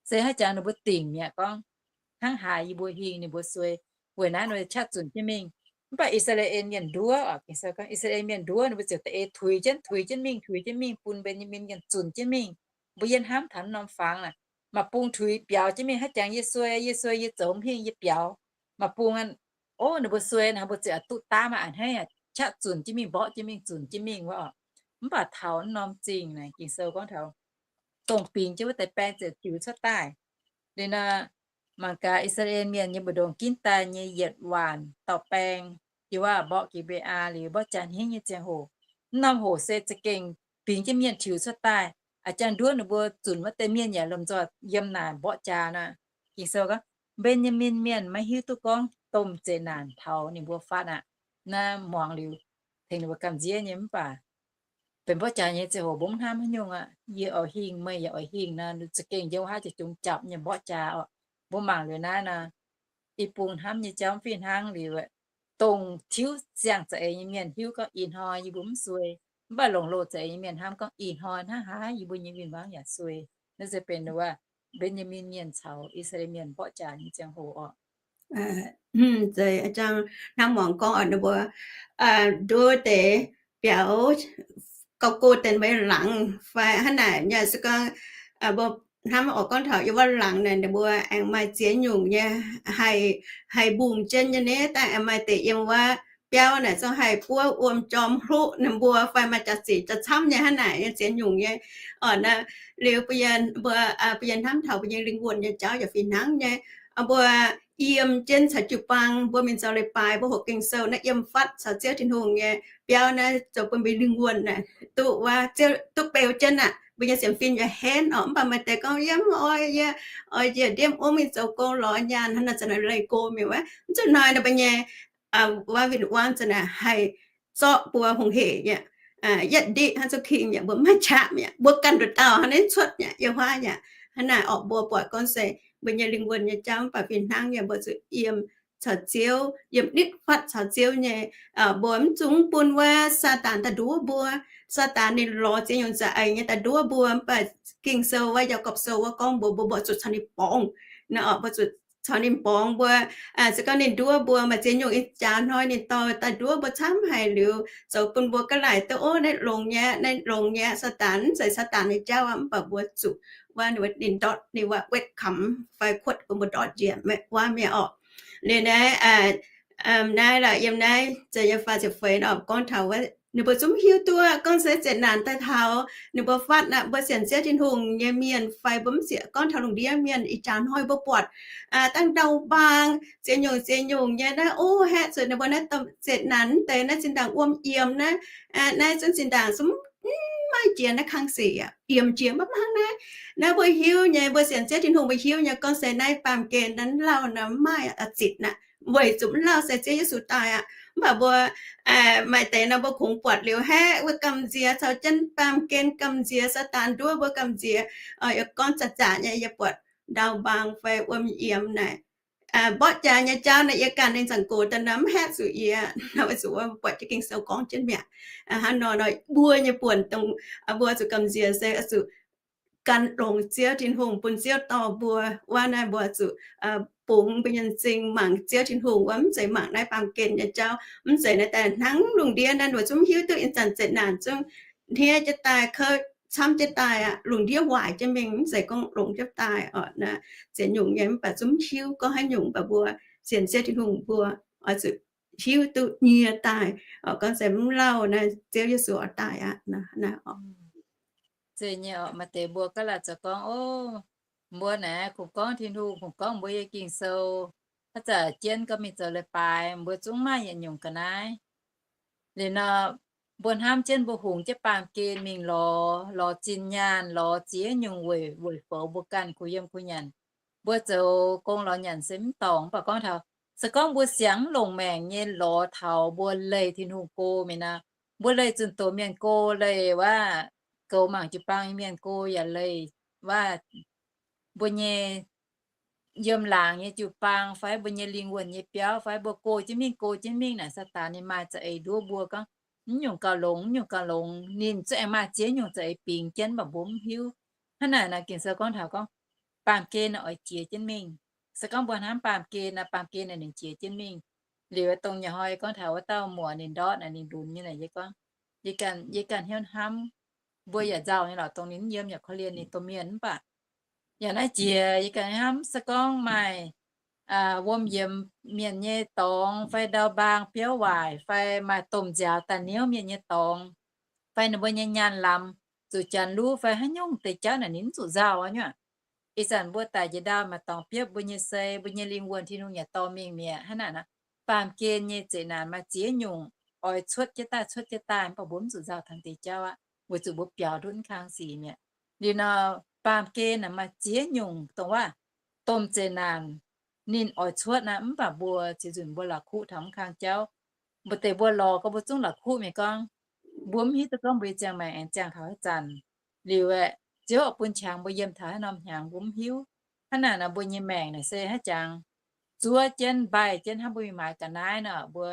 Se haaix jangx ninh mbuo dingc mi'aqv gorngv, hnangv haaix yie mbuo hingh ninh mbuo suei. Weic naaiv ninh mbuo qaqv zunc jienv mingh. Mv baac I^saa^laa^en mienh nduov oc, Ging-Sou gorngv I^saa^laa^en mienh nduov, ninh mbuo ziouc da'eix tuix jienv, tuix jienv mingh, tuix jienv mingh, bun Mben^yaa^min Mienh zunc jienv mingh. Mbuo yie hnamv taux norm fangx naaic, mangc bung tuix biaux jienv mingh, haaix jangx yie suei, yie suei, yie zoux mv hingh, yie biaux. Mangc bung aqv, o, ninh mbuo suei naaic, mbuo ziouc duqv daav maiv a'hneiv, qaqv zunc jienv mingh, mborqv jienv mingh, zunc jienv mingh wuov oc. Mv baac taux norm zingh naaic, Ging-Sou gorngv taux dongh bingx jienv wuov deix baeng ziouc tiux cuotv daaih. Liuz nor, mangc gaax I^saa^laa^en Mienh nyei mbu'ndongx ginv daaih nyei yietc waanc dauh baeng, yie wuov mborqv Gi^mbe^aa liuz mborqv jaa-hniev nyei ziangh hoc, mv norm hoc se za'gengh bingx jienv mienh tiux cuotv daaih. A'jangx nduov ninh mbuo zunc wuov deix mienh yaac lomh nzoih yiem naaic mborqv jaa nor. Ging-Sou gorngv, Mben^yaa^min Mienh maiv hiuv duqv gorngv domh zeqc naanc taux ninh mbuo fatv aqv. Naaiv muangx liuz tengx ninh mbuo gamh nziev nyei, mv baac benx mborqv jaa nyei ziangh hoc mbuo mv hnamv haaix nyungc aqv. Yie oix hingh, meih yaac oix hingh nor, za'gengh yiem wuov haav jiex jungx japc nyei mborqv jaa oc. Mbuo mangc liuz naaiv nor, i bung hnamv nyei jauv mv fih hnangv liuz, dongh tiuv ziangh za'eix nyei mienh hiuv gorngv ih hnoi yie mbuo mv suei. Mv baac longc loz za'eix nyei mienh hnamv gorngv ih hnoi hnangv haaix yie mbuo nyei win-wangv yaac suei. Naaiv se benx wuov Mben^yaa^min Mienh caux I^saa^laa^en Mienh mborqv jaa nyei ziangh hoc oc. Hnangv muangx gorngv ninh mbuo nduov deix biaux gauh go deix maiv laangz fai hnangv naaic nyei se gorngv, mbuo hnamv oix gorngv taux yiem wuov laangz naaic ninh mbuo aengx maaih ziex nyungc nyei, haih, haih mbungh jienv nyei ni, daaih aengx maaih deix yiem wuov biauv naaic zungv haih buov wuom jorm hloqv ninh mbuo fai maaih jaax-zitc jaax-camv nyei hnangv naaic nyei ziex nyungc nyei. Oc, liuz mbuo, mbuo yie hnamv taux mbuo nyei lingh wuonh nyei jauv yaac fih hnangv nyei. Mbuo yiem jienv caux jiu-baang mbuo mingh zoux leiz-baaix, mbuo hoqc Ging-Sou naaiv yiem fatv caux Ziouv Tin-Hungh nyei biauv naaiv zoux bun mbuo lingh wuonh naaic duqv wuov, duqv beu jienv aqv. mbuo nyei sienx fim yaac henv orqc. Mv baac maaih deix gorngv, yiem oix, yie oix njiec ndiev ong mingh zoux gong lorz nyaanh hnangv naaic, za'naaic leih go mi'aqv. Mv zuqc naaic, ninh mbuo nyei wuov win-wangv za'naaic haih zorqv mbuo hungh hec yaac yietv ndiqv hnangv zuqc king yaac mbuo maiv qaqv mi'aqv. Mbuo ganh nduqc dauh hnangv naaiv cuotv yaac yiem huaav yaac hnangv naaic orqc. Mbuo buatc gorngv se mbuo nyei lingh wuonh nyei jauv mv baac fih hnangv yaac mbuo zuqc yiem caux Ziouv, yiem nitv fatv caux Ziouv nyei. Mbuo mv zungv bun wuov Saadaan daaih nduov mbuo. Saadaan ninh lorz ziex nyungc za'eix nyei daaih nduov mbuo, mv baac Ging-Sou wuov, Yaagorpc Sou wuov gorngv mbuox mbuo, mbuo zuqc caux ninh mborngz. Naaiv orqc, mbuo zuqc caux ninh mborngz mbuo. Se gorngv ninh nduov mbuo maaih ziex nyungc ih jaax hnoi ninh dorh daaih nduov mbuo camv haic liuz, zoux bun mbuo ga'laaic duqv, ov, naaiv longx nyei, naaiv longx nyei, Saadaan, mv zeiz Saadaan nyei jauv aqv. Mv baac mbuo zuqc wuov ninh ndortv, ninh wuov wetv kamx fai kuotv bun mbuo ndortv njiec wuov mi'aqv orqc. Liuz naaiv, naaiv lorqc, yiem naaiv ziepc nyei faah ziepc feix orqc, gorngv taux wuov ninh mbuo zungv hiuv duqv gorngv se zeqc naanc daaih taux ninh mbuo fatv aqv, mbuo sienx Ziouv Tin-Hungh nyei mienh fai mbuo mv sienx, gorngv taux lungh ndiev mienh ih jaax hnoi mbuo buatc dangh ndau-mbaang ziex nyungc ziex nyungc nyei naaiv, ov, haeqv zuqc ninh mbuo naaiv domh zeqc naanc deix naaiv zinh ndaangc wuom yiemx naaiv, naaiv zungv zinh ndaangc zungv mv maaih jiex naaiv kang sic aqv, yiemx jiex maiv hnangv naaiv. Naaiv mbuo hiuv nyei, mbuo sienx Ziouv Tin-Hungh mbuo hiuv nyei gorngv se naaiv baamh gen naaiv lauh naaiv mv maaih zitc aqv, weic zuqc mv lauh se Ziouv Yesu daaih aqv. Mv baac mbuo maaih deix nor mbuo kungx buatc liuz haeqv, mbuo gamh nziex caux jienv baamh gen gamh nziex, Saadaan nduov mbuo gamh nziex. Yie gorngv zaqc zaqc nyei, yie buatc ndau-mbaang fai wuom yiemx naaic, mborqv jaax nyei jauv naaic yie ganh ninh zanc gox daaih naaic mv haeqv zuqc yie, weic zuqc mbuo buatc jienv Ging-Sou gorngv jienv mi'aqv. Hnangv nor nor mbuo nyei buonc dongh mbuo zuqc gamh nziex se zuqc gan longx Ziouv Tin-Hungh bun Ziouv dorh mbuo. Wuov naaiv mbuo zuqc bungx mbuo nyei m'zing mangc Ziouv Tin-Hungh wuov, mv zeiz mangc naaiv baamh gen nyei jauv. Mv zeiz naaiv daaih hnangv lungh ndiev naaiv mbuo zungv hiuv duqv ih zanc zeqc naanc zungv hniev jienv daaih, kouv camv jienv daaih aqv. Lungh ndiev waaic jienv mingh, mv zeiz gorngv longx jienv daaih orqc. Naaiv ziex nyungc nyei mv baac zungv hiuv gorngv haaix nyungc, mv baac mbuo sienx Ziouv Tin-Hungh mbuo oix zuqc hiuv duqv nyie daaih, gorngv se mv lauh naaiv Ziouv Yesu oix daaih aqv. Naaiv orqc. Zeiz nyei orqc, maaih deix mbuo gaav laaic zoux gorngv, ov, mbuo naaiv kungx gorngv Tin-Hungh, kungx gorngv mbuo nyei Ging-Sou, haaix zanc jienv gorngv mingh zoux leiz-baaix, mbuo zungv maaih yietc nyungc ga'naaiv. Liuz nor, mbuo hnamv jienv mbuo hungx jienv baamh gen mingh lorz, lorz zinh nyaanh, lorz ziex nyungc weic, weic foux mbuo ganh kuh yiem kuh nyanc. Mbuo zoux gong lorz nyanc se mv dorngc, mv baac gorngv taux se gorngv mbuo siang mv longc maengc nyei lorz taux mbuo leih Tin-Hungh go mingh nor, mbuo leih zunh doz mienh go, leih wuov goux mangc jiu-baang nyei mienh go, yaac leih wuov mbuo nyei yiem laangz nyei jiu-baang fai mbuo nyei lingh wuonh nyei biauv fai mbuo go jienv mingh, go jienv mingh naaic, Saadaan ninh maaih za'eix nduov mbuo gorngv, mv nyungc gauh longx, mv nyungc gauh longx. Ninh zungv aengx maaih ziex nyungc za'eix bingx jienv, mv baac mbuo mv hiuv. Hnangv naaic nor, Ging-Sou gorngv taux gorngv baamh gen oix jiex jienv mingh. Se gorngv mbuo hnamv baamh gen nor, baamh gen naaic ninh jiex jienv mingh. Liuz dongh nyei hnoi gorngv taux wuov dauh muoc ninh ndortv naaic, ninh lunx nyei naaic, yie gorngv, yie ganh, yie ganh hnyouv hnamv, mbuo yaac nzauh nyei lorqc, dongh ninh mv yiem yaac korv-lienh ninh domh mienh, mv baac yaac naaiv jiex yie ganh hnamv se gorngv maaih wuom yiemx mienh nyei dorngx fai ndau-mbaang biauv waaic fai maaih domh nziaaux daaih niouv mienh nyei dorngx fai ninh mbuo nyei nyaanh lamz zuqc janx luv fai haaix nyungc deix jauv naaic ninh mv zuqc nzauh aqv nyei. Ih zanc mbuo daic njiec ndau maaih dorngx biopv mbuo nyei sei, mbuo nyei lingh wuonh Tin-Hungh yaac dorh mingh mi'aqv. Hnangv naaic nor, baamh gen nyei zeqc naanc maaih ziex nyungc oix cuotv jienv daaih, cuotv jienv daaih, mv baac mbuo mv zuqc nzauh taux deix jauv aqv, weic zuqc mbuo biaux ndutv mv kang sic mi'aqv. Liuz nor, baamh gen naaic maaih ziex nyungc dongh waac domh zeqc naanc ninh oix cuotv naaic, mv baac mbuo ziex nzunc mbuo la'kuqv taux mv kang jauv. Mbuo deix mbuo lorz gorngv mbuo zungv la'kuqv mingh gorngv, mbuo mv hiuv duqv gorngv mbuo nyei ziangh maengc aengx ziangh taux haaix zanc. Liuz aeqv, Ziouv oix bun qangx mbuo yiem taux haaix norm hnyangx mbuo mv hiuv. Hnangv naaic nor mbuo nyei maengc naaic se haaix jangx zuov jienv mbaih jienv hnangv mbuo mingh maaiz ga'naaiv nor, mbuo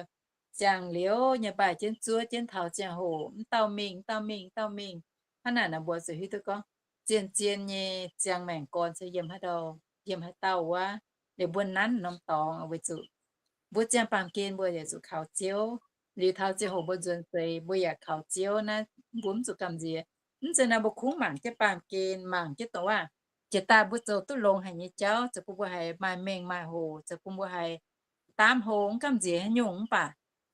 ziangh liuz nyei mbaih jienv zuov jienv taux ziangh hoc mv dauh mingh, mv dauh mingh, mv dauh mingh. Hnangv naaic nor mbuo zuqc hiuv duqv gorngv zien-zien nyei ziangh maengc gorn se yiem haaix dauh, yiem haaix dauh wuov. Liuz mbuo nanv norm dorngx weic zuqc mbuo ziangh baamh gen mbuo yaac zuqc kaux Ziouv. Liuz taux ziangh hoc mbuo nzuonx seix mbuo yaac kaux Ziouv naaiv, mbuo mv zuqc gamh nziex. Mv zeiz naaiv mbuo kungx mangc jienv baamh gen, mangc jienv dongh waac jiex daaih mbuo zoux duqv longx haic nyei jauv, zoux bun mbuo haiz maaih mengh maaih hoc, zoux bun mbuo haiz daamv hlo, mv gamh nziex haaix nyungc. Mv baac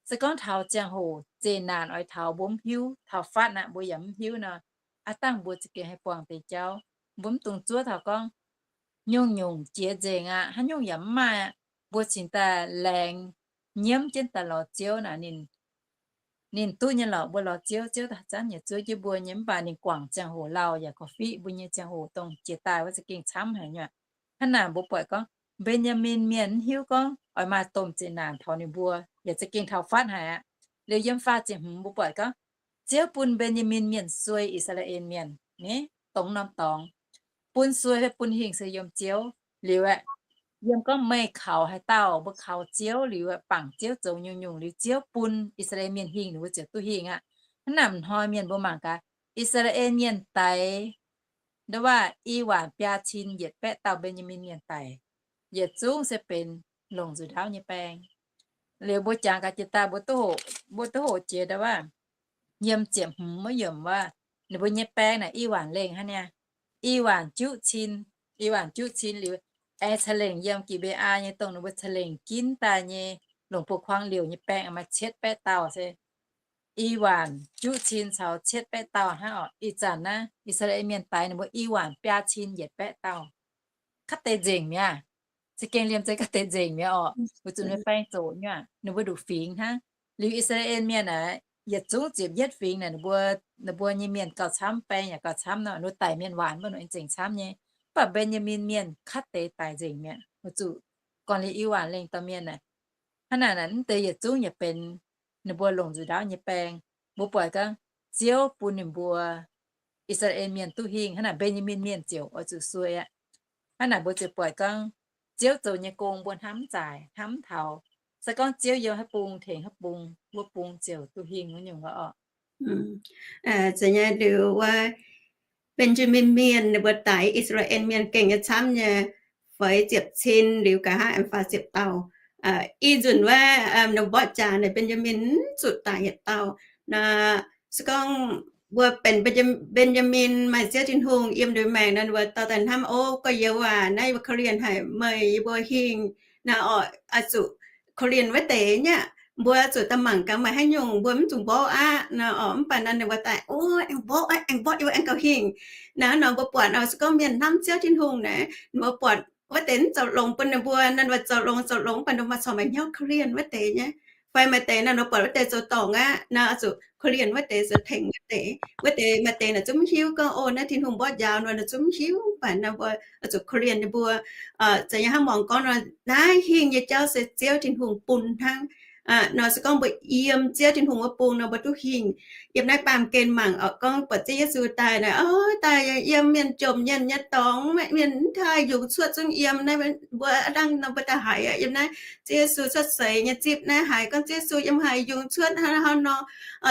se gorngv taux ziangh hoc zeqc naanc oix taux mbuo mv hiuv, taux fatv aqv mbuo yaac mv hiuv nor, aav dangh mbuo za'gengh haih buangh deix jauv. Mbuo mv dungx zuov taux gorngv nyungc-nyungc jiex nzengc aqv, haaix nyungc yaac mv maaih aqv. Mbuo cingx daaih laengz nyiemv jienv daaih lorz Ziouv naaic ninh ninh duqv nyei lorqc, mbuo lorz Ziouv, Ziouv daaih zanv nyei zuov jienv mbuo nyei, mv baac ninh guangc ziangh hoc lauh yaac korv-fiqv mbuo nyei ziangh hoc dongh jiex daaih wuov za'gengh camv haic nyei. Hnangv naaic mbuo buatc gorngv Mben^yaa^min Mienh mv hiuv gorngv oix maaih domh zeqc naanc taux ninh mbuo, yaac za'gengh taux fatv haic aqv. Liuz yiem faah ziepc hmz mbuo buatc gorngv Ziouv bun Mben^yaa^min Mienh suei I^saa^laa^en Mienh, ni, dongh norm dorngx bun suei fai bun hingh se yiem Ziouv. Liuz aeqv, yiem gorngv meih kaux haaix dauh, mbuo kaux Ziouv liuz aeqv, bangc Ziouv zoux nyungc-nyungc liuz Ziouv bun I^saa^laa^en Mienh hingh, ninh mbuo ziouc duqv hingh aqv. Hnangv naaic m'hnoi mienh mbuo mangc gaax, I^saa^laa^en Mienh daix ndo waac i waanc biaa cin yietc baeqv dauh Mben^yaa^min Mienh daic, yietc zungv se benx longc nzuqc ndaauv nyei baeng. Liuz mbuo jangx gaax jiex daaih mbuo duqv hoqc, mbuo duqv hoqc jiex ndo waac, yiem ziepc hmz wuov yiemc waac, ninh mbuo nyei baeng naaic i waanc lengh hnangv niaa, i waanc juqv cin, i waanc juqv cin liuz, aengx ca'lengc yiem Gi^mbie^aa nyei dongh ninh mbuo ca'lengc ginv daaih nyei longc buo kuang liouc nyei baeng maaih cietv baeqv dauh se i waanc juqv cin caux cietv baeqv dauh hnangv orqc. Ih zanc naaiv I^saa^laa^en Mienh daix ninh mbuo i waanc biaa cin yietc baeqv dauh. Kaav deix nzengc mi'aqv. Za'gengh liemh zeih gaax deix nzengc mi'aqv orqc, weic zuqc ninh baeng zoqc nyei aqv, ninh mbuo nduqc fingx hnangv. Liuz I^saa^laa^en Mienh naaic, yietc zungv ziepc yietv fingx naaic, ninh mbuo, ninh mbuo nyei mienh gauh camv, baeng yaac gauh camv nor, ninh mbuo daic mienh waanc mbuo nor aengx zengc camv nyei. Mv baac Mben^yaa^min Mienh kaav deix daic nzengc mi'aqv, weic zuqc gorngv liuz i waanc lengh dauh mienh naaic. Hnangv naaic naaic mv deix yietc zungv yaac benx ninh mbuo longc nzuqc ndaauv nyei baeng. Mbuo buatc gorngv Ziouv bun ninh mbuo I^saa^laa^en Mienh duqv hingh, hnangv naaic Mben^yaa^min Mienh ziouc oix zuqc suei aqv. Hnangv naaic mbuo ziouc buatc gorngv Ziouv zoux nyei gong mbuo hnamv mv zaaic, hnamv mv taux. Se gorngv Ziouv yiem haaix bung tengx haaix bung, wuov bung ziouc duqv hingh wuov nyungc wuov orqc. Zeiz nyei liuz wuov Mben^yaa^min Mienh ninh mbuo daix I^saa^laa^en Mienh gengh nyei camv nyei, feix ziepc cin liuz nqa'haav aengx faah ziepc dauh. Ih nzunc wuov ninh mborqv jaax naaic Mben^yaa^min mv zuqc daic yietc dauh. Naaiv se gorngv mbuo benx Mben^yaa^min maaih Ziouv Tin-Hungh yiem nduqc maengc nor, mbuo dorh daaih hnamv, o, gorx-youz aac, naaiv yie mbuo korv-lienh haic meih yie mbuo hingh. Naaiv orqc, oix zuqc korv-lienh wuov deix nyei aqv. Mbuo zuqc daaih mangc gaax maaih haaix nyungc mbuo mv zuqc mborqv aqv nor orqc. Mv baac naaiv ninh mbuo daaih, o, aengx mborqv, aengx mborqv, yie mbuo aengx gauh hingh. Naaiv nor mbuo buatc nor se gorngv mienh hnamv Ziouv Tin-Hungh naaic, ninh mbuo buatc wuov deix mv zoux longx bun ninh mbuo, ninh mbuo zoux longx, zoux longx, mv baac ninh mbuo maaih corc maaih hnyouv korv-lienh wuov deix nyei. Fai maaih deix naaiv ninh mbuo buatc wuov deix zoux dorngc aqv, naaiv oix zuqc korv-lienh wuov deix, zuqc tengx wuov deix. Wuov deix maaih deix naaic zungv mv hiuv gorngv, o, naaiv Tin-Hungh mborqv njaaux nor, ninh zungv mv hiuv, mv baac naaiv mbuo oix zuqc korv-lienh ninh mbuo. Zeiz nyei hnangv muangx gorngv nor, naaiv hingh nyei jauv se Ziouv Tin-Hungh bun hnangv. Nor se gorngv mbuo yiem Ziouv Tin-Hungh wuov bung nor mbuo duqv hingh. Yiem naaiv baamh gen mangc orqc, gorngv buatc Ziouv Yesu daaih naaic, o, daaih yiem mienh jomc mienh nyei dorngx, mienh mv haih yungz cuotv zungv yiem naaiv. Mbuo a'dangh nor mbuo daaih haiz yiem naaiv Ziouv Yesu cuotv seix nyei zipv naaiv haiz gorngv Ziouv Yesu yiem haaix yungz cuotv hnangv nor.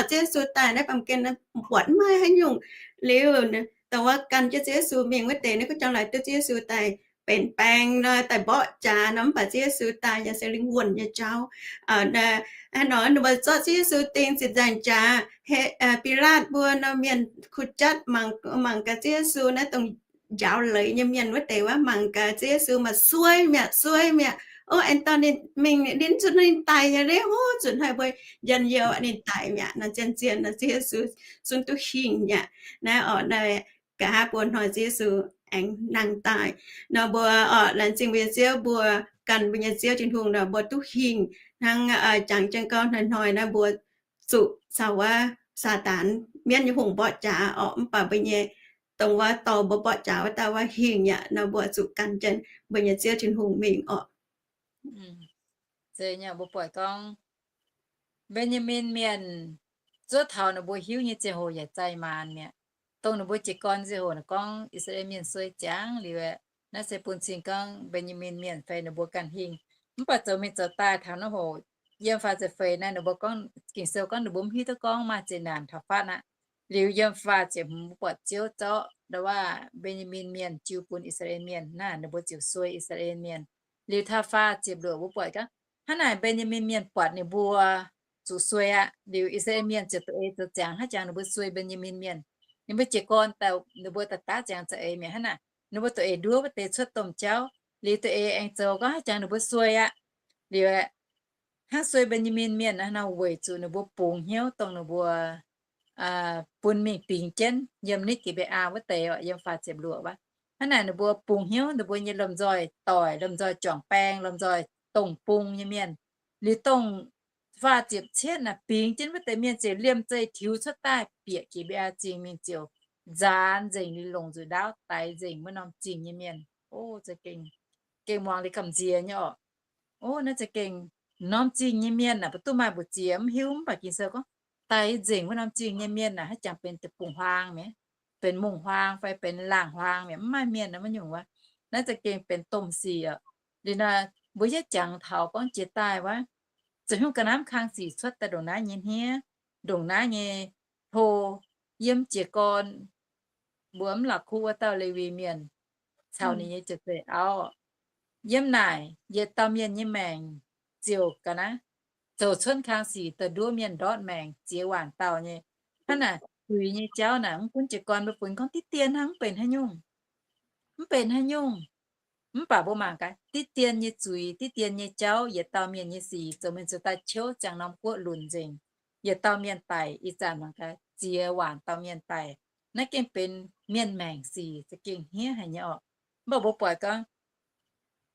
Ziouv Yesu daaih naaiv baamh gen buatc mv maaih haaix nyungc. Liuz dongh wuov gan jienv Ziouv Yesu mingh wuov deix naaiv guv jangx laaix duqv Ziouv Yesu daaih benx baeng nor, daaih mborqv jaax nor, mv baac Ziouv Yesu daaih yaac se lingh wuonh nyei jauv. Nor ninh mbuo zorqv Ziouv Yesu ding zinh nzaangc jaax, Bilaatv mbuo nor mienh kuh jatv mangc gaax Ziouv Yesu naaiv dongh njaaux leiz nyei mienh wuov deix wuov mangc gaax Ziouv Yesu maaih suei mi'aqv, suei mi'aqv. O, aengx dorh ninh mingh, ninh zuqc ninh daic nyei, ninh zuqc hnoi mbuo njien-youh ninh daic mi'aqv nor, zien-zien nor Ziouv Yesu zungv duqv hingh mi'aqv. Naaiv orqc, naaiv nqa'haav buo hnoi Ziouv Yesu aengx nangh daaih. Nor mbuo orqc, laengz zingh mbuo nyei Ziouv, mbuo ganh mbuo nyei Ziouv Tin-Hungh nor mbuo duqv hingh hnangv. Jangx jienv gorngv hnoi-hnoi naaiv mbuo zuqc caux wuov Saadaan mienv nyei hungh mborqv jaax orqc, mv baac mbuo nyei dongh wuov dorh mbuo mborqv jaax wuov dauh wuov hingh mi'aqv nor, mbuo zuqc gan jienv mbuo nyei Ziouv Tin-Hungh mingh orqc. Zeiz nyei, mbuo buatc gorngv Mben^yaa^min Mienh zuov taux ninh mbuo hiuv nyei ziangh hoc yaac zaih maanc mi'aqv. Dongh ninh mbuo jiez gorn ziangh hoc naaic gorngv I^saa^laa^en Mienh suei ziangx liuz, naaiv se bun cing gorngv Mben^yaa^min Mienh fai ninh mbuo ganh hingh. Mv baac zoux mingh zoux daaih taux naaiv hoc, yiem faah ziepc feix naaiv ninh mbuo gorngv, Ging-Sou gorngv ninh mbuo mv hiuv duqv gorngv maaih zeqc naanc taux fatv aqv. Liuz yiem faah ziepc hmz mbuo buatc Ziouv zorqv ndo waac Mben^yaa^min Mienh jiu bun I^saa^laa^en Mienh naaic, ninh mbuo ziouc suei I^saa^laa^en Mienh. Liuz taux faah ziepc luoqc mbuo buatc gorngv, hnangv naaic Mben^yaa^min Mienh buatc ninh mbuo zuqc suei aqv. Liuz I^saa^laa^en Mienh ziouc doqc eix zoux ziangx hnangv jangx ninh mbuo suei Mben^yaa^min Mienh. Ninh mbuo jiez gorn daaih, ninh mbuo daaih daav ziangx za'eix mi'aqv hnangv naaic. Ninh mbuo doqc eix nduov wuov deix cuotv domh jauv. Liuz doqc eix aengx zoux gorngv hnangv jangx ninh mbuo suei aqv. Liuz hnangv suei Mben^yaa^min Mienh naaiv nor weic zuqc ninh mbuo bungx hnyouv dongh ninh mbuo bun mingh bingx jienv yiem nitv Gi^mbia^aa wuov deix orqc, yiem faah ziepc luoqc wuov. Hnangv naaic ninh mbuo bungx hnyouv ninh mbuo nyei lomh nzoih doic, lomh nzoih juangc baeng, lomh nzoih dongh bung nyei mienh. Liuz dongh faah ziepc cietv naaic bingx jienv wuov deix mienh ziouc liemh zeih tiux cuotv daaih bieqc Gi^mbe^aa Zingh mingh ziouc nzaanx nzengc liuz longc nzuqc ndaauv daix nzengc wuov norm zingh nyei mienh. O, za'gengh, gengh muangx liuz gamh nziex nyei orqc. O, naaiv za'gengh norm zingh nyei mienh naaic, mbuo duqv maaih mbu'ziex mv hiuv, mv baac Ging-Sou gorngv daix nzengc wuov norm zingh nyei mienh naaic, haaix jangx benx deic-bung-huaang mi'aqv, benx mungh huaang fai benx laangh huaang mi'aqv, mv maaih mienh naaiv nyungc wuov. Naaiv za'gengh benx domh sic oc. Liuz naaic mbuo yietv jangx taux gorngv jiex daaih wuov, zoux hnyouv ga'naaiv kang sic cuotv daaih ndongc naaiv nyei hniev, ndongc naaiv nyei hlo, yiem jiez gorn mbuo mv la'kuqv wuov dauh Lewi Mienh caux ninh nyei ziepc zeiv auv. Yiem naaic yietc dauh mienh nyei maengc ziouc ga'naaiv zoux cuotv kang sic daaih nduov mienh ndortv maengc ziex waanc dauh nyei. Hnangv naaic zuiz nyei jauv naaic, mv gunv jiez gorn mbuo funx gorngv diqv dien hnangv mv benx haaix nyungc, mv benx haaix nyungc. Mv baac mbuo mangc gaax diqv dien nyei zuiz, diqv dien nyei jauv, yietc dauh mienh nyei sic zoux mingh zoux daaih ciouv ziangh norm guoqv lunc nzengc. Yietc dauh mienh daic, ih zanc mangc gaax ziex waanc dauh mienh daic. Naaiv gengh benx mienh maengc sic, za'gengh hniev haic nyei orqc. Mv baac mbuo buatc gorngv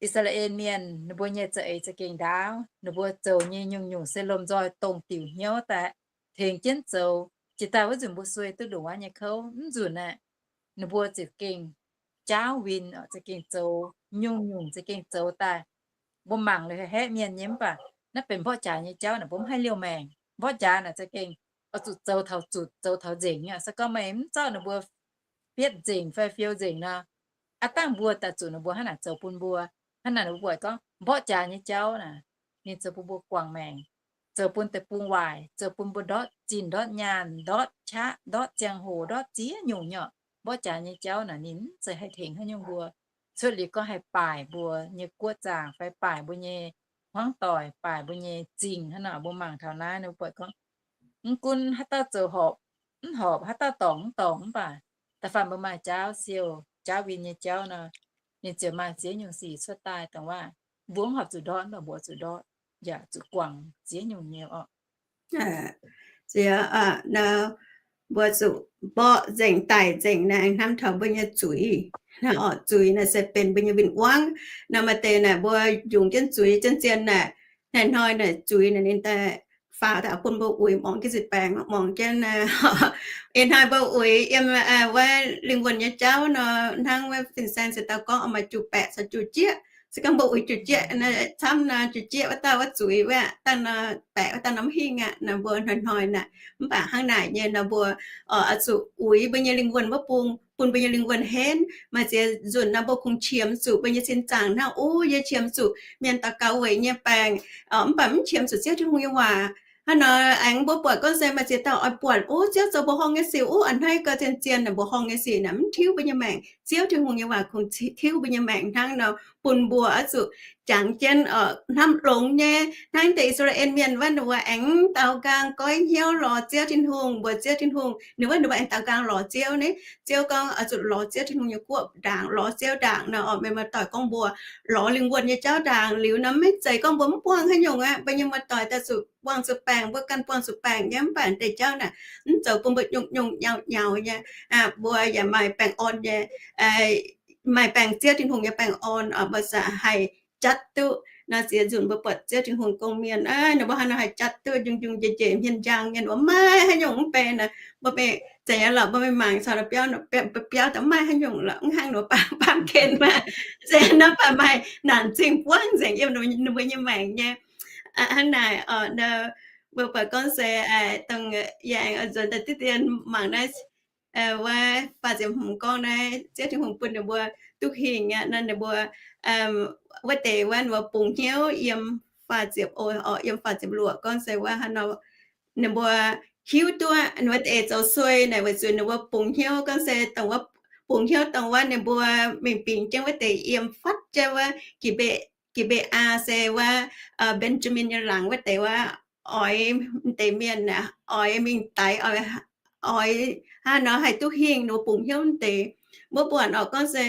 I^saa^laa^en Mienh ninh mbuo nyei za'eix za'gengh ndaauv, ninh mbuo zoux nyei nyungc-nyungc se lomh nzoih dongh diuc hnyouv daaih tengx jienv zoux. Jiex daaih wuov nzunc mbuo sueih duqv ndongc wuov nyei kouv, mv nzunc aeqv, ninh mbuo za'gengh jaauv win, za'gengh zoux nyungc-nyungc, za'gengh zoux daaih. Mbuo mangc liuz haeqv mienh nyei, mv baac naaiv benx mborqv jaax nyei jauv naaic, mbuo mv haih liouh maengc. Mborqv jaax naaic za'gengh oix zuqc zoux taux zutc, zoux taux nzengc nyei. Se gorngv meih mv zorqv ninh mbuo fietv nzengc fai fiou nzengc nor, aav dangh mbuo daaih zuqc ninh mbuo hnangv naaic zoux bun mbuo. Hnangv naaic ninh mbuo buatc gorngv mborqv jaax nyei jauv naaic, ninh zoux bun mbuo guangc maengc, zoux bun deic-bung waaic, zoux bun mbuo ndortv zinh ndortv nyaanh, ndortv qaqv, ndortv ziangh hoc, ndortv ziex nyungc nyei orqc. Mborqv jaax nyei jauv naaic ninh mv zeiz haih tengx haaix nyungc mbuo. Cuotv liuz gorngv haih baaic mbuo nyei guoqv zaangc fai baaic mbuo nyei hmuangv doic, baaic mbuo nyei zingh hnangv naaic. Mbuo mangc taux naaiv ninh mbuo buatc gorngv mv gunv haaix dauh zoux horpc mv horpc, haaix dauh dorngc mv dorngc, mv baac da'faanh mbuo maaih jaauv siou, jaauv win nyei jauv nor, ninh ziouc maaih ziex nyungc sic cuotv daaih dongh waac mbuo mv horpc zuqc ndortv, mv baac mbuo zuqc ndortv, yaac zuqc guangc ziex nyungc nyei orqc. Mbuo zuqc mborqv nzengc, daic nzengc naaic, hnamv taux mbuo nyei zuiz. Naaiv orqc, zuiz naaic se benx mbuo nyei win-wangv. Naaiv maaih deix naaic mbuo yungz jienv zuiz jienv zien naaic, hnoi-hnoi naaic zuiz naaic ninh daaih faaux daaih bun mbuo uix, muangx jienv zinh baengc, muangx jienv. Ih hnoi mbuo uix yiem wuov lingh wuonh nyei jauv nor, hnangv wuov fin-saeng se dau gorngv oix maaih juqc baeqc caux juqc jieqv. Se gorngv mbuo uix juqc jieqv camv nor, juqc jieqv wuov dauh wuov zuiz wuov, dangh nor baeqc wuov dauh nor mv hingh aqv. Naaiv mbuo hnoi-hnoi naaic, mv baac hnangv naaic nyei nor mbuo oix zuqc uix mbuo nyei lingh wuonh wuov bung, bun mbuo nyei lingh wuonh henv. Maaih ziex nzunc nor mbuo kungx qiemx zuqc mbuo nyei sin zaangc hnangv, o, yie qiemx zuqc mienh daux gaux weic nyei baengc, mv baac mv qiemx zuqc Ziouv Tin-Hungh nyei waac. Hnangv nor aengx mbuo buatc gorngv se maaih ziex dauh oix buatc, o, Ziouv zoux mbuoqc horngh nyei sic, o, a'hneiv gau zien-zien naaic mbuoqc horngh nyei sic naaic mv tiuv mbuo nyei maengc. Ziouv Tin-Hungh nyei waac kungx tiuv mbuo nyei maengc hnangv nor, bun mbuo oix zuqc jangx jienv hnamv longx nyei. Hnangv deix I^saa^laa^en Mienh wuov, ninh mbuo aengx daaux nqaang goiv hnyouv lorz Ziouv Tin-Hungh, mbuox Ziouv Tin-Hungh, ninh wuov ninh mbuo aengx daaux nqaang lorz Ziouv ni. Ziouv gorngv oix zuqc lorz Ziouv Tin-Hungh nyei guoqv ndaangc, lorz Ziouv ndaangc nor, orqc, meih muoz-doic gorngv mbuo lorz lingh wuonh nyei jauv ndaangc liuz nor, maiv zeiz gorngv mbuo mv buangh haaix nyungc aqv. Mbuo nyei muoz-doic daaih zuqc buangh zuqc baengc, mbuo ganh buangh zuqc baengc nyei, mv baac deix jauv naaic mv zoux bun mbuo nyungc-nyungc nyaux-nyaux nyei. Mbuo yaac maaih baengh orn nyei, maaih baengh Ziouv Tin-Hungh nyei baengh orn, mbuo zaqc haih jatv duqv. Naaiv ziex nzunc mbuo buatc Ziouv Tin-Hungh gong-mienh, ninh mbuo hnangv nor haih jatv duqv njung-njung njiec njiec hmien njang nyei, mbuo maiv haaix nyungc mv benx. Mbuo mienh zeiz nyei lorqc, mbuo mienh mangc caux biauv, biauv daaih maiv haaix nyungc lorqc, mv hnangv ninh mbuo baamh, baamh gen maah. Se nor baac maaih naanc zingh buangv nzengc yiem ninh mbuo nyei maengc nyei. Hnangv naaic, mbuo buatc gorngv se dongh yie aengx nzuonx daaih diqv dien mangc naaiv wuov faah ziepc hmz gorngv naaiv Ziouv Tin-Hungh bun ninh mbuo duqv hingh aqv nor, ninh mbuo wuov deix wuov ninh mbuo bungx hnyouv yiem faah ziepc, o, yiem faah ziepc luoqc gorngv se wuov hnangv nor, ninh mbuo hiuv duqv ninh mbuo deix zoux suei naaic weic zuqc ninh mbuo bungx hnyouv gorngv se dongh wuov, bungx hnyouv dongh wuov ninh mbuo mingh bingx jienv wuov deix yiem fatv jienv wuov Gi^mbe, Gi^mbe^aa se wuov Benjamin nyei laangz wuov deix wuov, oix deix mienh oix mingh daix, oix hnangv nor haih duqv hingh, ninh mbuo bungx hnyouv deix. Mbuo buatc orqc gorngv se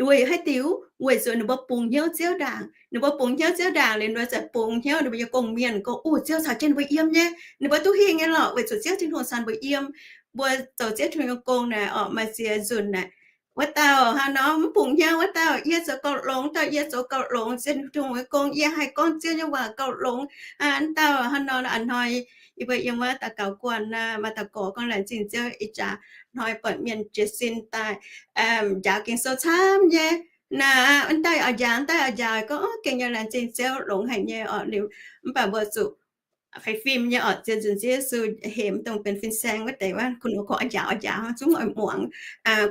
weic haaix diuc? Weic zuqc ninh mbuo bungx hnyouv Ziouv ndaangc. Ninh mbuo bungx hnyouv Ziouv ndaangc liuz, ninh mbuo ziouc bungx hnyouv ninh mbuo nyei gong-mienh gorngv, o, Ziouv caux jienv mbuo yiem nyei. Ninh mbuo duqv hingh nyei lorqc, weic zuqc Ziouv Tin-Hungh caux mbuo yiem. Mbuo zoux Ziouv Tin-Hungh nyei gong naaic orqc, maaih ziex nzunc naaic wuov dauh hnangv nor mv bungx hnyouv, wuov dauh yie zoux gauh longx, dauh yie zoux gauh longx, sienx Tin-Hungh nyei gong yie haih gorngv Ziouv nyei waac gauh longx. Wuov dauh hnangv nor a'hnoi yie mbuo yiem wuov daux gaux guanh naaic, maaih dauh gorx gorngv laengz zingh Ziouv ih jaax hnoi buatc mienh jiez sin daaih njaaux Ging-Sou camv nyei. Naaic wuov dauh oix njaaux, wuov dauh oix njaaux, gorngv gengh nyei laengz zingh Ziouv longx haic nyei oc. Liuz mv baac mbuo zuqc fai fim nyei oc, zien nzunc Ziouv Yesu hemx dongh benx fin-saeng wuov deix wuov, kunx oix gorngv oix njaaux oix njaaux zungv oix muangx.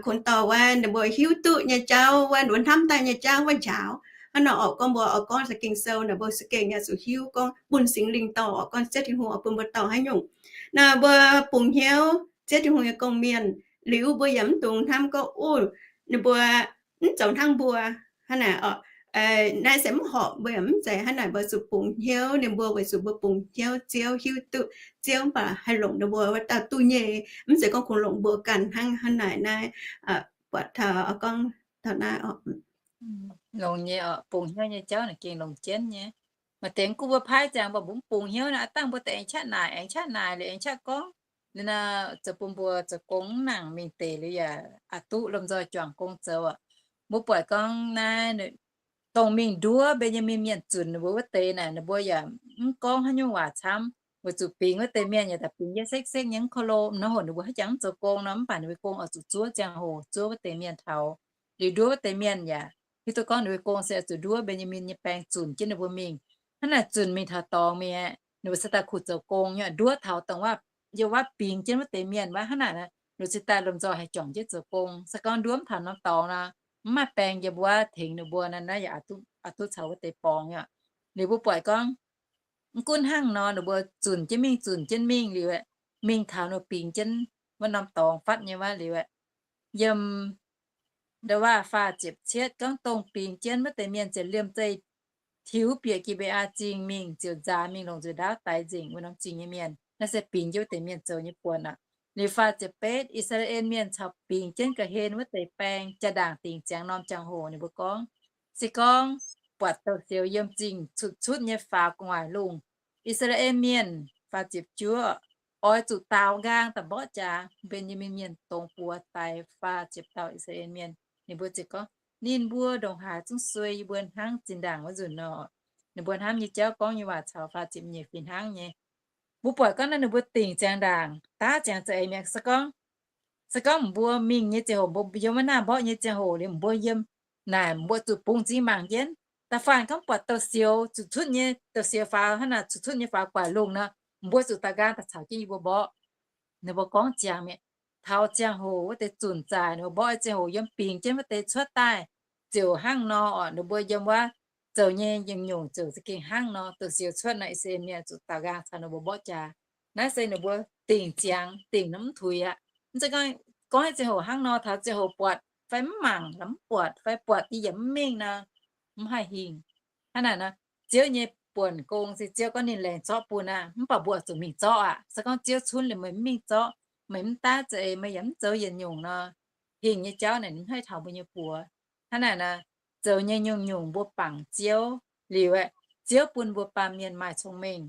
Kunx dorh wuov ninh mbuo hiuv duqv nyei jauv wuov, ninh mbuo hnamv daaih nyei jauv wuov njaaux. Hnangv nor oix gorngv mbuo oix gorngv Ging-Sou naaic, mbuo za'gengh yaac zuqc hiuv gorngv bun Singx Lingh dorh, oix gorngv Ziouv Tin-Hungh oix bun mbuo dorh haaix nyungc. Naaic mbuo bungx hnyouv Ziouv Tin-Hungh nyei gong-mienh liuz, mbuo yaac mv dungx hnamv gorngv, o, ninh mbuo mv zoux hnangv mbuo hnangv naaic oc. Naaiv se mv horpc, mbuo yaac mv zeiz hnangv naaic. Mbuo zuqc bungx hnyouv ninh mbuo weic zuqc mbuo bungx hnyouv Ziouv, hiuv duqv Ziouv mv baac haih longc ninh mbuo wuov dauh duqv nyei, mv zeiz gorngv kungx longc mbuo ganh hnangv, hnangv naaic naaiv. Buatc taux gorngv taux naaiv oc. Longx nyei oc, bungx hnyouv nyei jauv naaic gengh longx jienv nyei. Maaih deix gunv mbuo paaiv ziangx mbuo mv bungx hnyouv naaic, aav dangh mbuo deix aengx qaqv naaic, aengx qaqv naaic liuz aengx qaqv gorngv. Liuz naaic zoux bun mbuo zoux gong mv nangc mingh deix liuz yaac aqc duqv lomh nzoih juangc gong zoux aqv. Mbuo buatc gorngv naaiv dongh mingh nduov Mben^yaa^min Mienh zunc ninh mbuo wuov deix naaic, ninh mbuo yaac mv gorngv haaix nyungc waac camv, weic zuqc bingx wuov deix mienh yaac daaih bingx jienv sekv-sekv nyei, mv korv-lo, mv nor hoc ninh mbuo haiz jangx mv zoux gong nor, mv baac ninh mbuo gong oix zuqc zuov ziangh hoc, zuov wuov deix mienh taux. Liuz nduov wuov deix mienh yaac hiuv duqv gorngv ninh mbuo gong se oix zuqc nduov Mben^yaa^min nyei baeng zunc jienv ninh mbuo mingh. Hnangv naaic zunc mingh taux dorngx mi'aqv, ninh mbuo se daaih kuh zoux gong nyei, nduov taux dongh wuov, yiem wuov bingx jienv wuov deix mienh wuov. Hnangv naaic ninh mbuo se daaih lomh nzoih haih juangc jienv zoux gong. Se gorngv nduov mv taux norm dorngx nor, mv maaih baeng yiem wuov tengx ninh mbuo naaic, naaiv yaac aqc duqv caux wuov deix borngz nyei. Liuz mbuo buatc gorngv mv gunv hnangv nor, ninh mbuo zunc jienv mingh, zunc jienv mingh liuz, mingh taux ninh mbuo bingx jienv wuov norm dorngx fatv nyei wuov liuz, yiem ndau waac faah ziepc cietv gorngv, dongh bingx jienv wuov deix mienh ziouc liemh zeih tiux bieqc Gi^mbe^aa Zingh mingh, ziouc nzaaux mingh longc nzuih ndaauv daix nzengc wuov norm zingh nyei mienh. Naaiv se bingx jienv wuov deix mienh zoux nyei buonc aqv. Liuz faah ziepc betv, I^saa^laa^en Mienh caux bingx jienv ga'hlen wuov deix baeng jaa-ndaangc dingc ziangx norm ziangh hoc ninh mbuo gorngv, se gorngv buatc douz-sioux yiem zingh cutv-cutv nyei faaux gu'nguaaic lungh, I^saa^laa^en Mienh, faah ziepc juov, oix zuqc daaux nqaang daaih mborqv jaax Mben^yaa^min Mienh dongz buoz daix faah ziepc dauh I^saa^laa^en Mienh. Ninh mbuo ziouc gorngv, ninh mbuo ndongc haaix zungv suei yie mbuo hnangv zinh ndaangc wuov nzunc nor. Ninh mbuo hnamv nyei jauv gorngv nyei waac caux faah ziepc nyeic fih hnangv nyei. Mbuo buatc gorngv naaiv ninh mbuo dingc ziangx ndaangc, daav ziangx za'eix mi'aqv. Se gorngv, se gorngv mbuo mingh nyei ziangh hoc, mbuo yiem wuov naaiv mborqv nyei ziangh hoc liuz, mbuo yiem naaic mbuo zuqc bungx zingx mangc jienv. Da'faanh gorngv buatc douz-sioux cutv-cutv nyei, douz-sioux faaux hnangv naaic cutv-cutv nyei faaux gu'nguaaic lungh nor, mbuo zuqc daaux nqaang daaih caux jienv yie mbuo mborqv. Ninh mbuo gorngv ziangx mi'aqv. Taux ziangh hoc wuov deix zunc zaaic, ninh mbuo mborqv nyei ziangh hoc yiem bingx jienv wuov deix cuotv daaih, ziouc hnangv nor oc. Ninh mbuo yiem wuov zoux nyei nyungc-nyungc ziouc za'gengh hnangv nor. Douz-sioux cuotv nor, I^saa^laa^en Mienh zuqc daaux nqaang caux ninh mbuo mborqv jaax. Naaiv se ninh mbuo dingc ziangx, dingc nor mv tuix aqv. Mv zeiz gorngv, gorngv nyei ziangh hoc hnangv nor, taux ziangh hoc buatc fai mv mangc, mv buatc fai buatc yie yaac mv mingh nor, mv haih hingh. Hnangv naaic nor, Ziouv nyei buonc gong se Ziouv gorngv ninh laengz zorqv bun aqv, mv baac mbuo zuqc mingh zorqv aqv. Se gorngv Ziouv cunv liuz meih mv mingh zorqv, meih mv daav za'eix, meih yaac mv zoux yietc nyungc nor, hingh nyei jauv naaic mv haih taux mbuo nyei buoz. Hnangv naaic nor, zoux nyei nyungc-nyungc mbuo bangc Ziouv liuz aeqv, Ziouv bun mbuo baamh mienh maaih cong-mengh,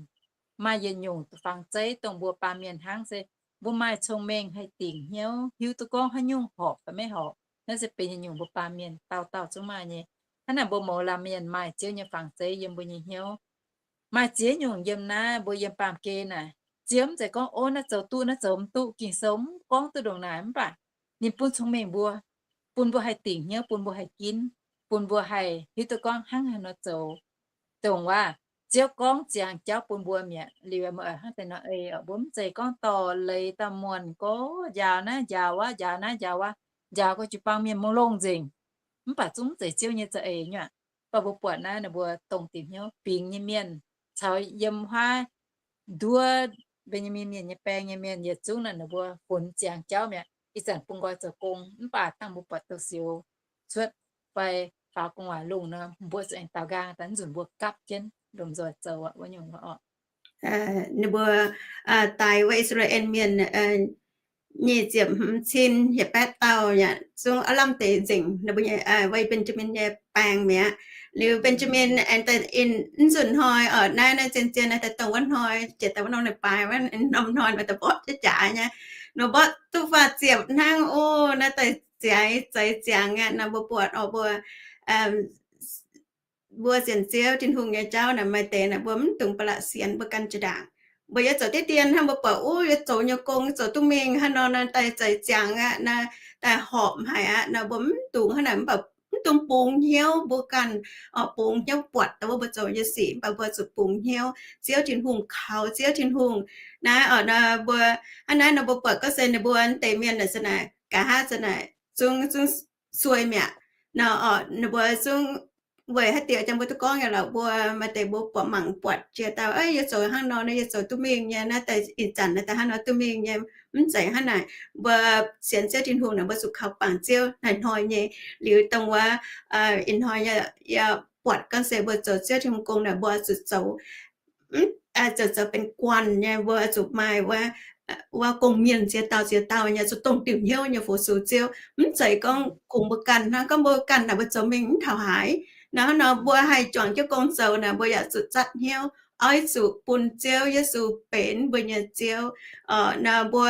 maaih yietc nyungc fangx zeiv dongh mbuo baamh mienh hnangv se mbuo maaih cong-mengh haih dingc hnyouv, hiuv duqv gorngv haaix nyungc horpc fai maiv horpc. Naaiv se benx yietc nyungc mbuo baamh mienh dauh dauh zungv maaih nyei. Hnangv naaic mbuo mouz laanh mienh maaih Ziouv nyei fangx zeiv yiem mbuo nyei hnyouv. Maaih ziex nyungc yiem naaiv mbuo yiem baamh gen naaic, Ziouv mv zeiz gorngv, o, naaiv zoux duqv, naaiv zoux mv duqv. Ging-Sou mv gorngv duqv ndongc naaic, mv baac ninh bun cong-mengh mbuo, bun mbuo haih dingc hnyouv, bun mbuo haih ginv, bun mbuo haih hiuv duqv gorngv hnangv haaix nor zoux. Dongh waac Ziouv gorngv ziangx jauv bun mbuo mi'aqv. Liuz meih oix hnangv deix nor ei oc, mbuo mv zeiz gorngv dorh leiz daaih muonc gorx njaaux naaiv njaaux wuov, njaaux naaiv njaaux wuov, njaaux gorx jiu-baang mienh mongh longh nzengc. Mv baac zungv mv zeiz Ziouv nyei za'eix nyei aqv. Mv baac mbuo buatc naaiv ninh mbuo dongh dingc hnyouv bingx nyei mienh caux yiem huaav nduov Mben^yaa^min Mienh nyei baeng nyei mienh yietc zungv naaic ninh mbuo funx ziangx jauv mi'aqv. Ih zanc bun nqoi zoux gong, mv baac dangh mbuo buatc douz-sioux cuotv fai faaux gu'nguaaic lungh nor, mbuo zuqc aengx daaux nqaang daaih, mv nzunc mbuo gapv jienv lomh nzoih zoux aqv wuov nyungc oc. Ninh mbuo daix wuov I^saa^laa^en Mienh nyic ziepc hmz cin yietc baeqv dauh yaac zungv aav lamh deix nzengc ninh mbuo nyei, wuov Benjamin nyei baeng mi'aqv. Liuz Benjamin aengx daaih, mv nzunc hnoi oc, naaiv, naaiv zien-zien naaiv daaih dongh wuov hnoi, jiex daaih wuov norm leiz-baaix wuov norm hnoi, naaiv daaih mborqv jaax nyei. Ninh mborqv duqv faah ziepc hnangv oc. Naaiv daaih zeix, zeix ziangx aqv. Naaiv mbuo buatc oc, mbuo, mbuo sienx Ziouv Tin-Hungh nyei jauv naaic, maaih deix naaic mbuo mv dungx ba'laqc sienx, mbuo ganh jiex ndaangc. Mbuo yaac zoux diqv dien hnangv, mbuo buatc, o, yie zoux nyei gong zoux duqv mingh hnangv nor, naaiv daaih zeix ziangx aqv, naaiv daaih horpc haic aqv. Naaiv mbuo mv dungx hnangv naaic, mv baac mv dungx bungx hnyouv mbuo ganh, oc, bungx hnyouv buatc dongh wuov mbuo zoux nyei sic, mv baac mbuo zuqc bungx hnyouv Ziouv Tin-Hungh, kaux Ziouv Tin-Hungh. Naaiv oc, naaiv mbuo, hnangv naaiv nor mbuo buatc gorngv se ninh mbuo deix mienh naaic se naaic, nqa'haav se naaic zungv, zungv suei mi'aqv. Naaiv oc, ninh mbuo zungv weic haaix diuc jang mbuo duqv gorngv nyei lorqc, mbuo maaih deix mbuo buatc mangc buatc jiex dauh, yie zoux hnangv nor, naaiv yie zoux duqv mingh nyei, naaiv daaih ih zanc naaiv daaih hnangv nor duqv mingh nyei. Mv zeiz hnangv naaic. Mbuo sienx Ziouv Tin-Hungh naaic, mbuo zuqc kaux bangc Ziouv hnoi-hnoi nyei. Liuz dongh wuov, ih hnoi yie buatc gorngv se mbuo zoux Ziouv Tin-Hungh gong naaic, mbuo zuqc zoux, zoux, zoux benx guanh nyei, mbuo zuqc maaih wuov, wuov gong-mienh ziex dauh ziex dauh nyei, zuqc dongh diuc hnyouv nyei fu-sux Ziouv. Mv zeiz gorngv kungx mbuo ganh hnangv, gorngv mbuo ganh naaic mbuo zoux mingh mv taux haaix. Naaiv nor mbuo haih juangc jienv gong zoux naaic, mbuo yaac zuqc zatv hnyouv, oix zuqc bun Ziouv Yesu benx mbuo nyei Ziouv. Naaiv mbuo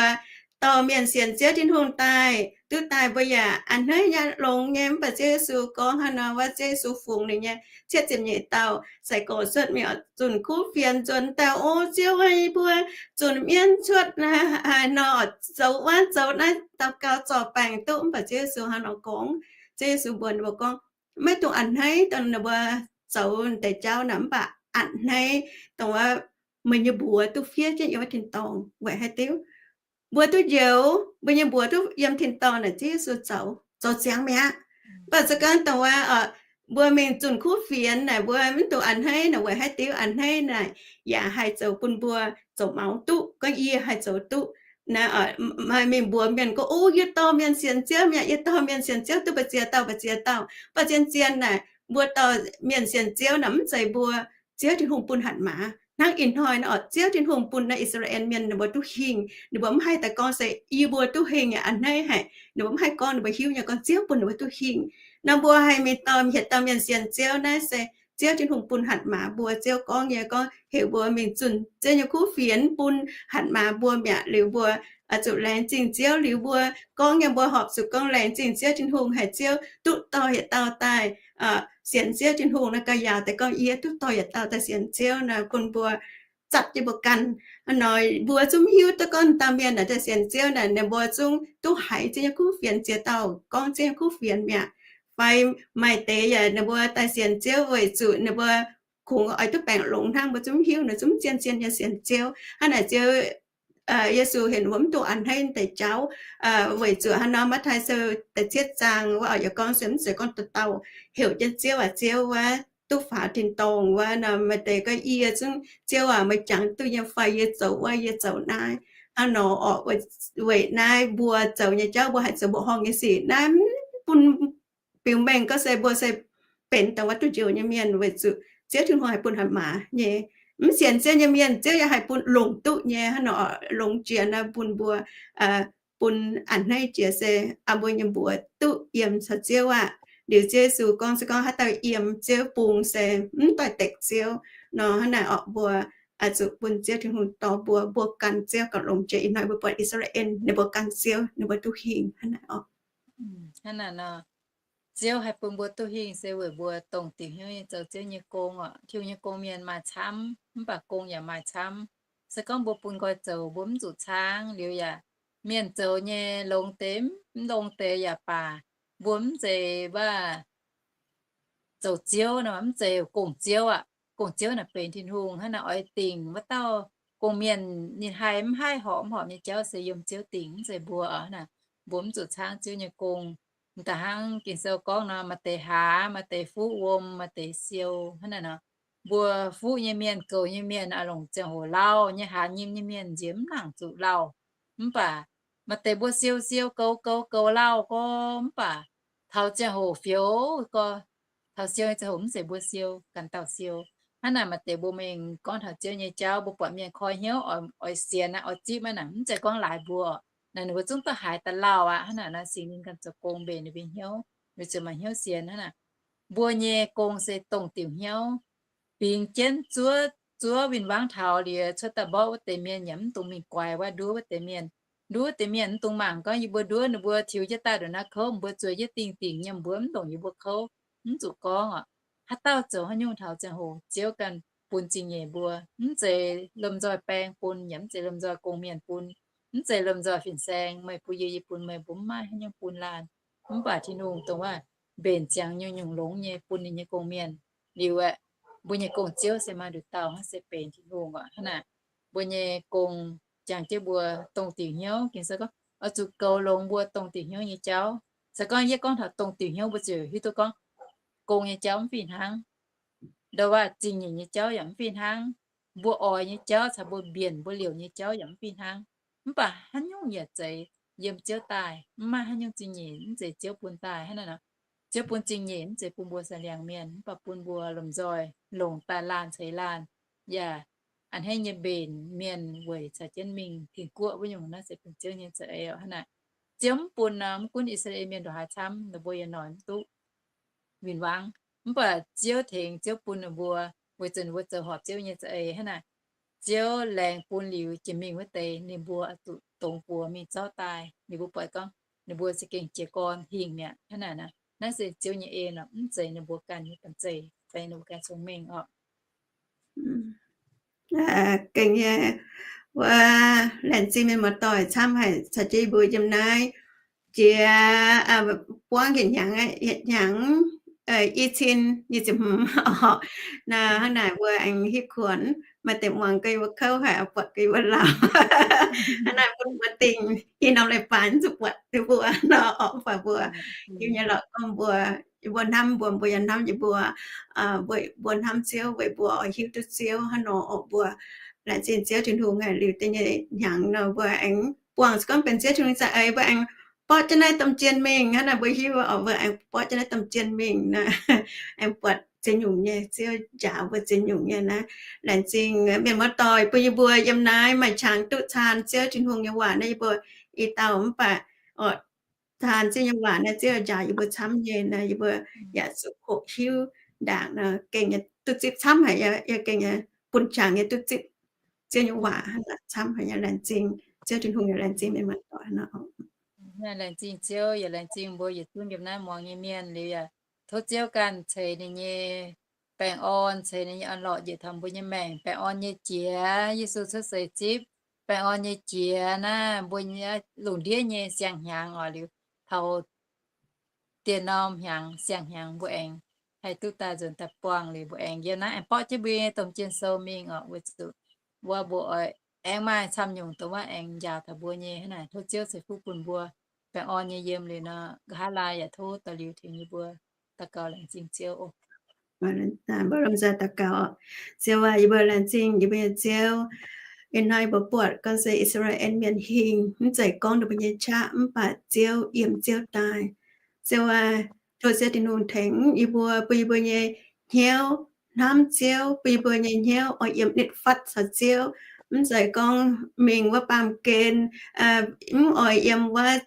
dorh mienh sienx Ziouv Tin-Hungh daaih, duqv daaih mbuo yaac a'hneiv nyei, longx nyei. Mv baac Ziouv Yesu gorngv hnangv nor, wuov Ziouv Yesu fungx ninh nyei cietv ziepc nyeic dauh sai-gorx cuotv mingh oc, zunc kuv fienx nzuonx daaih, O Ziouv aah, yie mbuo zunc mienv cuotv haaix nor, zoux wuov zoux naaiv, daux gaux zorc baengc duqv. Mv baac Ziouv Yesu hnangv nor gorngv, Ziouv Yesu mbuox ninh mbuo gorngv, maiv dungx a'hneiv dongh ninh mbuo zoux deix jauv naaic, mv baac a'hneiv dongh wuov meih nyei mbuox duqv fiev jienv yiem wuov tin-dorngh. Weic haaix diuc? Mbuo duqv njoux, mbuo nyei mbuox duqv yiem tin-dorngh naaic, Ziouv Yesu zoux, zoux ziangx mi'aqv. Mv baac se gorngv dongh wuov mbuo mingh zunc kuv fienx naaic, mbuo mv dungx a'hneiv naaic. Weic haaix diuc? A'hneiv naaic yaac haih zoux bun mbuo zoux maux duqv gorngv yie haih zoux duqv. Naaiv maaih mingh mbuox mienh gorngv, O, yie dorh mienh sienx Ziouv mi'aqv, yie dorh mienh sienx Ziouv duqv mbu'ziex dauh mbu'ziex dauh. Mv baac zien-zien naaic mbuo dorh mienh sienx Ziouv naaic, mv zeiz mbuo, Ziouv Tin-Hungh bun hatc maaz. Hnangv ih hnoi naaic oc, Ziouv Tin-Hungh bun naaiv I^saa^laa^en Mienh ninh mbuo duqv hingh. Ninh mbuo mv haih daaih gorngv se yie mbuo duqv hingh aqv, a'hneiv haic. Ninh mbuo mv haih gorngv, ninh mbuo hiuv nyei gorngv Ziouv bun ninh mbuo duqv hingh. Naaiv mbuo haih mingh dorh hietc dauh mienh sienx Ziouv naaiv se Ziouv Tin-Hungh bun hatc maaz mbuo. Ziouv gorngv nyei gorngv heuc mbuo mingh zunc Ziouv nyei kuv fienx, bun hatc maaz mbuo mi'aqv. Liuz mbuo zuqc laengz zingh Ziouv. Liuz mbuo gorngv nyei, mbuo horpc zuqc gorngv laengz zingh Ziouv Tin-Hungh, haiz Ziouv duqv dorh yietc dauh daaih sienx Ziouv Tin-Hungh. Naaiv gauh yaauc deix gorngv yie duqv dorh yietc dauh daaih sienx Ziouv naaic, bun mbuo zatv jienv mbuo ganh. Hnangv nor mbuo zungv hiuv duqv gorngv dauh mienh naaic daaih sienx Ziouv naaic, ninh mbuo zungv duqv haiz Ziouv nyei kuv fienx, ziex dauh gorngv Ziouv nyei kuv fienx mi'aqv. Fai maaih deix yaac ninh mbuo daaih sienx Ziouv weic zuqc ninh mbuo kungx oix duqv baengc longx hnangv, mbuo zungv hiuv ninh zungv zien-zien nyei sienx Ziouv. Hnangv naaic Ziouv, Yesu heuc mbuo mv dungx a'hneiv deix jauv. Weic zuqc hnangv nor, Matv^taai Sou da'cietv zaang wuov oix yaac gorngv se mv zeiz gorngv dauh dauh heuc jienv Ziouv aac, Ziouv wuov, duqv faaux tin-dorngh wuov nor, maaih deix gorngv, Yie zungv, Ziouv aac, meih jangx duqv nyei fai? Yie zoux wuov, yie zoux naaiv. Hnangv nor orqc, weic naaiv mbuo zoux nyei jauv, mbuo haih zoux mbuoqc horngh nyei sic naaiv, mv bun biux mengh gorngv se mbuo se benx dongh wuov duqv njoux nyei mienh, weic zuqc Ziouv Tin-Hungh haih bun hatc maaz nyei. Mv sienx Ziouv nyei mienh, Ziouv yaac haih bun longc duqv nyei. Hnangv nor longx jiex naaiv bun mbuo, bun a'hneiv jiex se aa, mbuo nyei mbuox duqv yiem caux Ziouv aqv. Liuz Ziouv Yesu gorngv se gorngv haaix dauh yiem Ziouv bung se mv doix-dekc Ziouv nor. Hnangv naaic orqc, mbuo zuqc bun Ziouv Tin-Hungh dorh mbuo, mbuo gan Ziouv gauh longx jiex. Ih hnoi mbuo buatc I^saa^laa^en ninh mbuo gan Ziouv, ninh mbuo duqv hingh. Hnangv naaic orqc. Hnangv naaic nor, Ziouv haih bun mbuo duqv hingh se weic mbuo dongh diuc hnyouv nyei zoux Ziouv nyei gong orqc. Tin-Hungh nyei gong mienh maaih camv, mv baac gong yaac maaih camv. Se gorngv mbuo bun nqoi zoux, mbuo mv zuqc caangv. Liuz yaac mienh zoux nyei longx deix, mv longx deix yaac baac, mbuo mv zeiz waac zoux Ziouv nor, mv zeiz gong-ziouv aqv. Gong-ziouv naaic benx Tin-Hungh. Hnangv naaic oix dingc wuov dauh gong-mienh, ninh haih mv haih, horpc mv horpc nyei jauv se yiem Ziouv dingc, mv zeiz mbuo orqc. Hnangv naaic mbuo mv zuqc caangv Ziouv nyei gong. Da'hnangv Ging-Sou gorngv nor, maaih deix hlaax, maaih deix fuqv wuom, maaih deix siou. Hnangv naaic nor, mbuo fuqv nyei mienh, goux nyei mienh, aa, longc ziangh hoc lauh nyei, hlaax nyim nyei mienh nziex mv nangc zuqc lauh. Mv baac maaih deix mbuo siou siou, goux goux goux lauh gorx, mv baac taux ziangh hoc fioux gorx. Taux siou nyei ziangh hoc mv zeiz mbuo siou, ganh dauh siou. Hnangv naaic maaih deix mbuo mingh gorngv taux Ziouv nyei jauv, mbuo buatc mienh koi hnyouv oix sienx aqv, oix zipv aqv naaic, mv zeiz gorngv laaix mbuo. Naaic ninh mbuo zungv duqv haiz daaih lauh aqv. Hnangv naaic nor Singx Lingh ganh zoux gong mbenc ninh mbuo hnyouv, ninh mbuo ziouc maaih hnyouv sienx. Hnangv naaic mbuo nyei gong se dongh diuc hnyouv, bingx jienv zuov, zuov win-wangv taux liuz, cuotv daaih mborqv wuov deix mienh, yaac mv dungx mingh guaix wuov nduov wuov deix mienh. nduov deix mienh mv dungx mangc gorngv yie mbuo nduov ninh mbuo tiux jienv daaih ndongc naaiv kouv, mbuo zueiz jienv dingh dingc nyei, mbuo mv ndongc yie mbuo kouv, mv zuqc gorngv oc. Haaix dauh zoux haaix nyungc taux ziangh hoc Ziouv ganh bun zingh nyeic mbuo. Mv zeiz lomh nzoih baeng bun, yaac mv zeiz lomh nzoih gong-mienh bun, mv zeiz lomh nzoih fin-saeng meih bun yie, yie bun meih, mbuo mv maaih haaix nyungc bun laanh. Mv baac Tin-Hungh dongh wuov mbenc ziangx nyungc-nyungc longx nyei bun ninh nyei gong-mienh. Liuz aeqv, mbuo nyei gong-ziouv se maaih nduqc dauh hnangv, se benx Tin-Hungh oc. Hnangv naaic, mbuo nyei gong jangx jienv mbuo dongh diuc hnyouv. Ging-Sou gorngv oix zuqc goux longx mbuo dongh diuc hnyouv nyei jauv. Se gorngv yie gorngv taux dongh diuc hnyouv, mbuo ziouc hiuv duqv gorngv gong nyei jauv mv fih hnangv, ndongc wuov zingh nyeic nyei jauv yaac mv fih hnangv, mbuo oix nyei jauv caux mbuo mbienc mbuo liouc nyei jauv yaac mv fih hnangv. Mv baac haaix nyungc yaac zeiz yiem Ziouv daaih, mv maaih haaix nyungc zingh nyeic mv zeiz Ziouv bun daaih. Hnangv naaic nor, Ziouv bun zingh nyeic mv zeiz bun mbuo saah liangx mienh, mv baac bun mbuo lomh nzoih longc daaih laanh ceix laanh, yaac a'hneiv nyei mbenc mienh weic caux jienv mingh Tin-Guoqv wuov nyungc. Naaiv se benx Ziouv nyei za'eix oc. Hnangv naaic, Ziouv mv bun nor, mv gunv I^saa^laa^en Mienh ndongc haaix camv, ninh mbuo yaac noic mv duqv win-wangv. Mv baac Ziouv tengx, Ziouv bun ninh mbuo, weic zuqc ninh mbuo zoux horpc Ziouv nyei za'eix. Hnangv naaic, Ziouv laengz bun liuz jiex mingh wuov deix, ninh mbuo oix zuqc dongz buoz mingh zorqv daaih. Ninh mbuo buatc gorngv ninh mbuo za'gengh jiez gorn hingh mi'aqv. Hnangv naaic nor, naaiv se Ziouv nyei en oc, mv zeiz ninh mbuo ganh nyei banh zeic fai ninh mbuo ganh cong-mengh oc. Gengh nyei, wuov laengz zingh mienh muoz-doic camv haic caux jienv mbuo yiem naaiv jiex buangv yietc hnyangx, yietc hnyangx i cin nyic ziepc hmz oc. Naaiv hnangv naaic mbuo aengx hiuv kuonx, maaih deix muangx ga'naaiv mbuo kouv haic, buatc ga'naaiv mbuo lauh. Hnangv naaic bun mbuo dingh i norm leiz-baaix zuqc buatc duqv mbuo nor oc. Mv baac mbuo hiuv nyei lorqc gorngv mbuo, mbuo hnamv mbuo, mbuo yaac hnamv yie mbuo, mbuo hnamv Ziouv weic mbuo oix hiuv duqv Ziouv hnangv nor oc. Mbuo laengz zingh Ziouv Tin-Hungh haic, liuz da'nyeic hnyangx nor mbuo aengx buangh se gorngv benx Ziouv Tin-Hungh za'eix, mbuo aengx borqv jienv naaiv domh jien mingh. Hnangv naaic mbuo hiuv oc, mbuo aengx borqv jienv naaiv domh jien mingh nor, aengx buatc ziex nyungc nyei, Ziouv njaaux mbuo ziex nyungc nyei naaiv. Laengz zingh mienh muoz-doic bun yie mbuo yiem naaiv maaih qangx duqv caan Ziouv Tin-Hungh nyei waac naaiv, yie mbuo i dauh mv baac oc, caan Ziouv nyei waac naaiv, Ziouv njaaux yie mbuo camv nyei naaiv, yie mbuo yaac zuqc hoqc hiuv ndaangc nor, gengh nyei duqv zipv camv haic, yie gengh nyei bun qangx nyei duqv zipv Ziouv nyei waac hnangv naaic camv haic. Yaac laengz zingh Ziouv Tin-Hungh, yaac laengz zingh mienh muoz-doic nor. Laengz zingh Ziouv, yaac laengz zingh mbuo yietc zungv yiem naaiv muangx nyei mienh liuz yaac tov Ziouv ganh ceix ninh nyei baengh orn, ceix ninh nyei orn-lorqc njiec taux mbuo nyei maengc. Baengh orn nyei jiex, Yesu cuotv seix zipv baengh orn nyei jiex naaiv, mbuo nyei lungh ndiev nyei siang-hnyangx oc, liuz taux dieh norm hnyangx, siang-hnyangx mbuo aengx haih duqv daaih nzuonx daaih buangh liuz, mbuo aengx yiem naaiv aengx borqv jienv mbuo nyei domh jien sou mingh oc. Weic zuqc wuov mbuo oix aengx maaih camv nyungc dongh wuov aengx njaaux taux mbuo nyei. Hnangv naaic tov Ziouv ceix fuqv bun mbuo baengh orn nyei yiem liuz nor, nqa'haav laai yaac tov daux liuz tengx yie mbuo daux gaux laengz zingh Ziouv oc. Mbuo lomh nzoih daux gaux. Ziouv aac, yie mbuo laengz zingh yie mbuo nyei Ziouv. Ih hnoi yie mbuo buatc gorngv se I^saa^laa^en Mienh hingh, mv zeiz gorngv ninh mbuo nyei qaqv, mv baac Ziouv yiem Ziouv daaih. Ziouv aac, tov Ziouv Tin-Hungh tengx yie mbuo, bun yie mbuo nyei hnyouv hnamv Ziouv, bun yie mbuo nyei hnyouv oix yiem nitv fatv caux Ziouv. Mv zeiz gorngv mingh wuov baamh gen, mv oix yiem wuov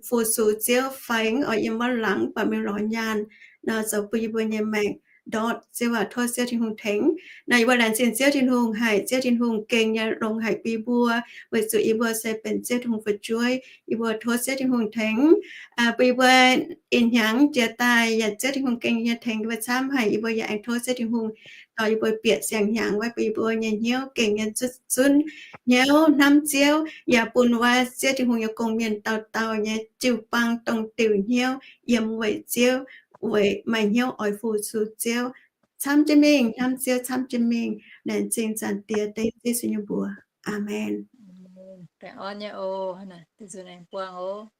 fu-sux Ziouv fai mv oix yiem wuov laangz, mv baac mingh lorz nyaanh nor, zoux bun yie mbuo nyei maengc ndortv. Ziouv aac, tov Ziouv Tin-Hungh tengx. Nor yie mbuo laengz zingh Ziouv Tin-Hungh haic. Ziouv Tin-Hungh gengh nyei longx haic bun yie mbuo, weic zuqc yie mbuo se benx Ziouv Tin-Hungh fu'jueiv. Yie mbuo tov Ziouv Tin-Hungh tengx, bun yie mbuo ih hnyangx jiex daaih yaac Ziouv Tin-Hungh gengh nyei tengx yie mbuo camv haic. Yie mbuo yaac aengx tov Ziouv Tin-Hungh dorh yie mbuo bieqc siang-hnyangx, weic bun yie mbuo nyei hnyouv gengh nyei zunv, zunv hnyouv hnamv Ziouv, yaac bun wuov Ziouv Tin-Hungh nyei gong-mienh dauh dauh nyei jiu-baang dongh diuc hnyouv yiem weic Ziouv, weic maaih hnyouv oix fu-sux Ziouv camv jienv mingh, hnamv Ziouv camv jienv mingh. Laengz zingh Zaangc Diex dengv Yesu nyei mbuox. Aamen. Baengh orn nyei oc. Hnangv naaic, deix nzunc aengx buangh oc.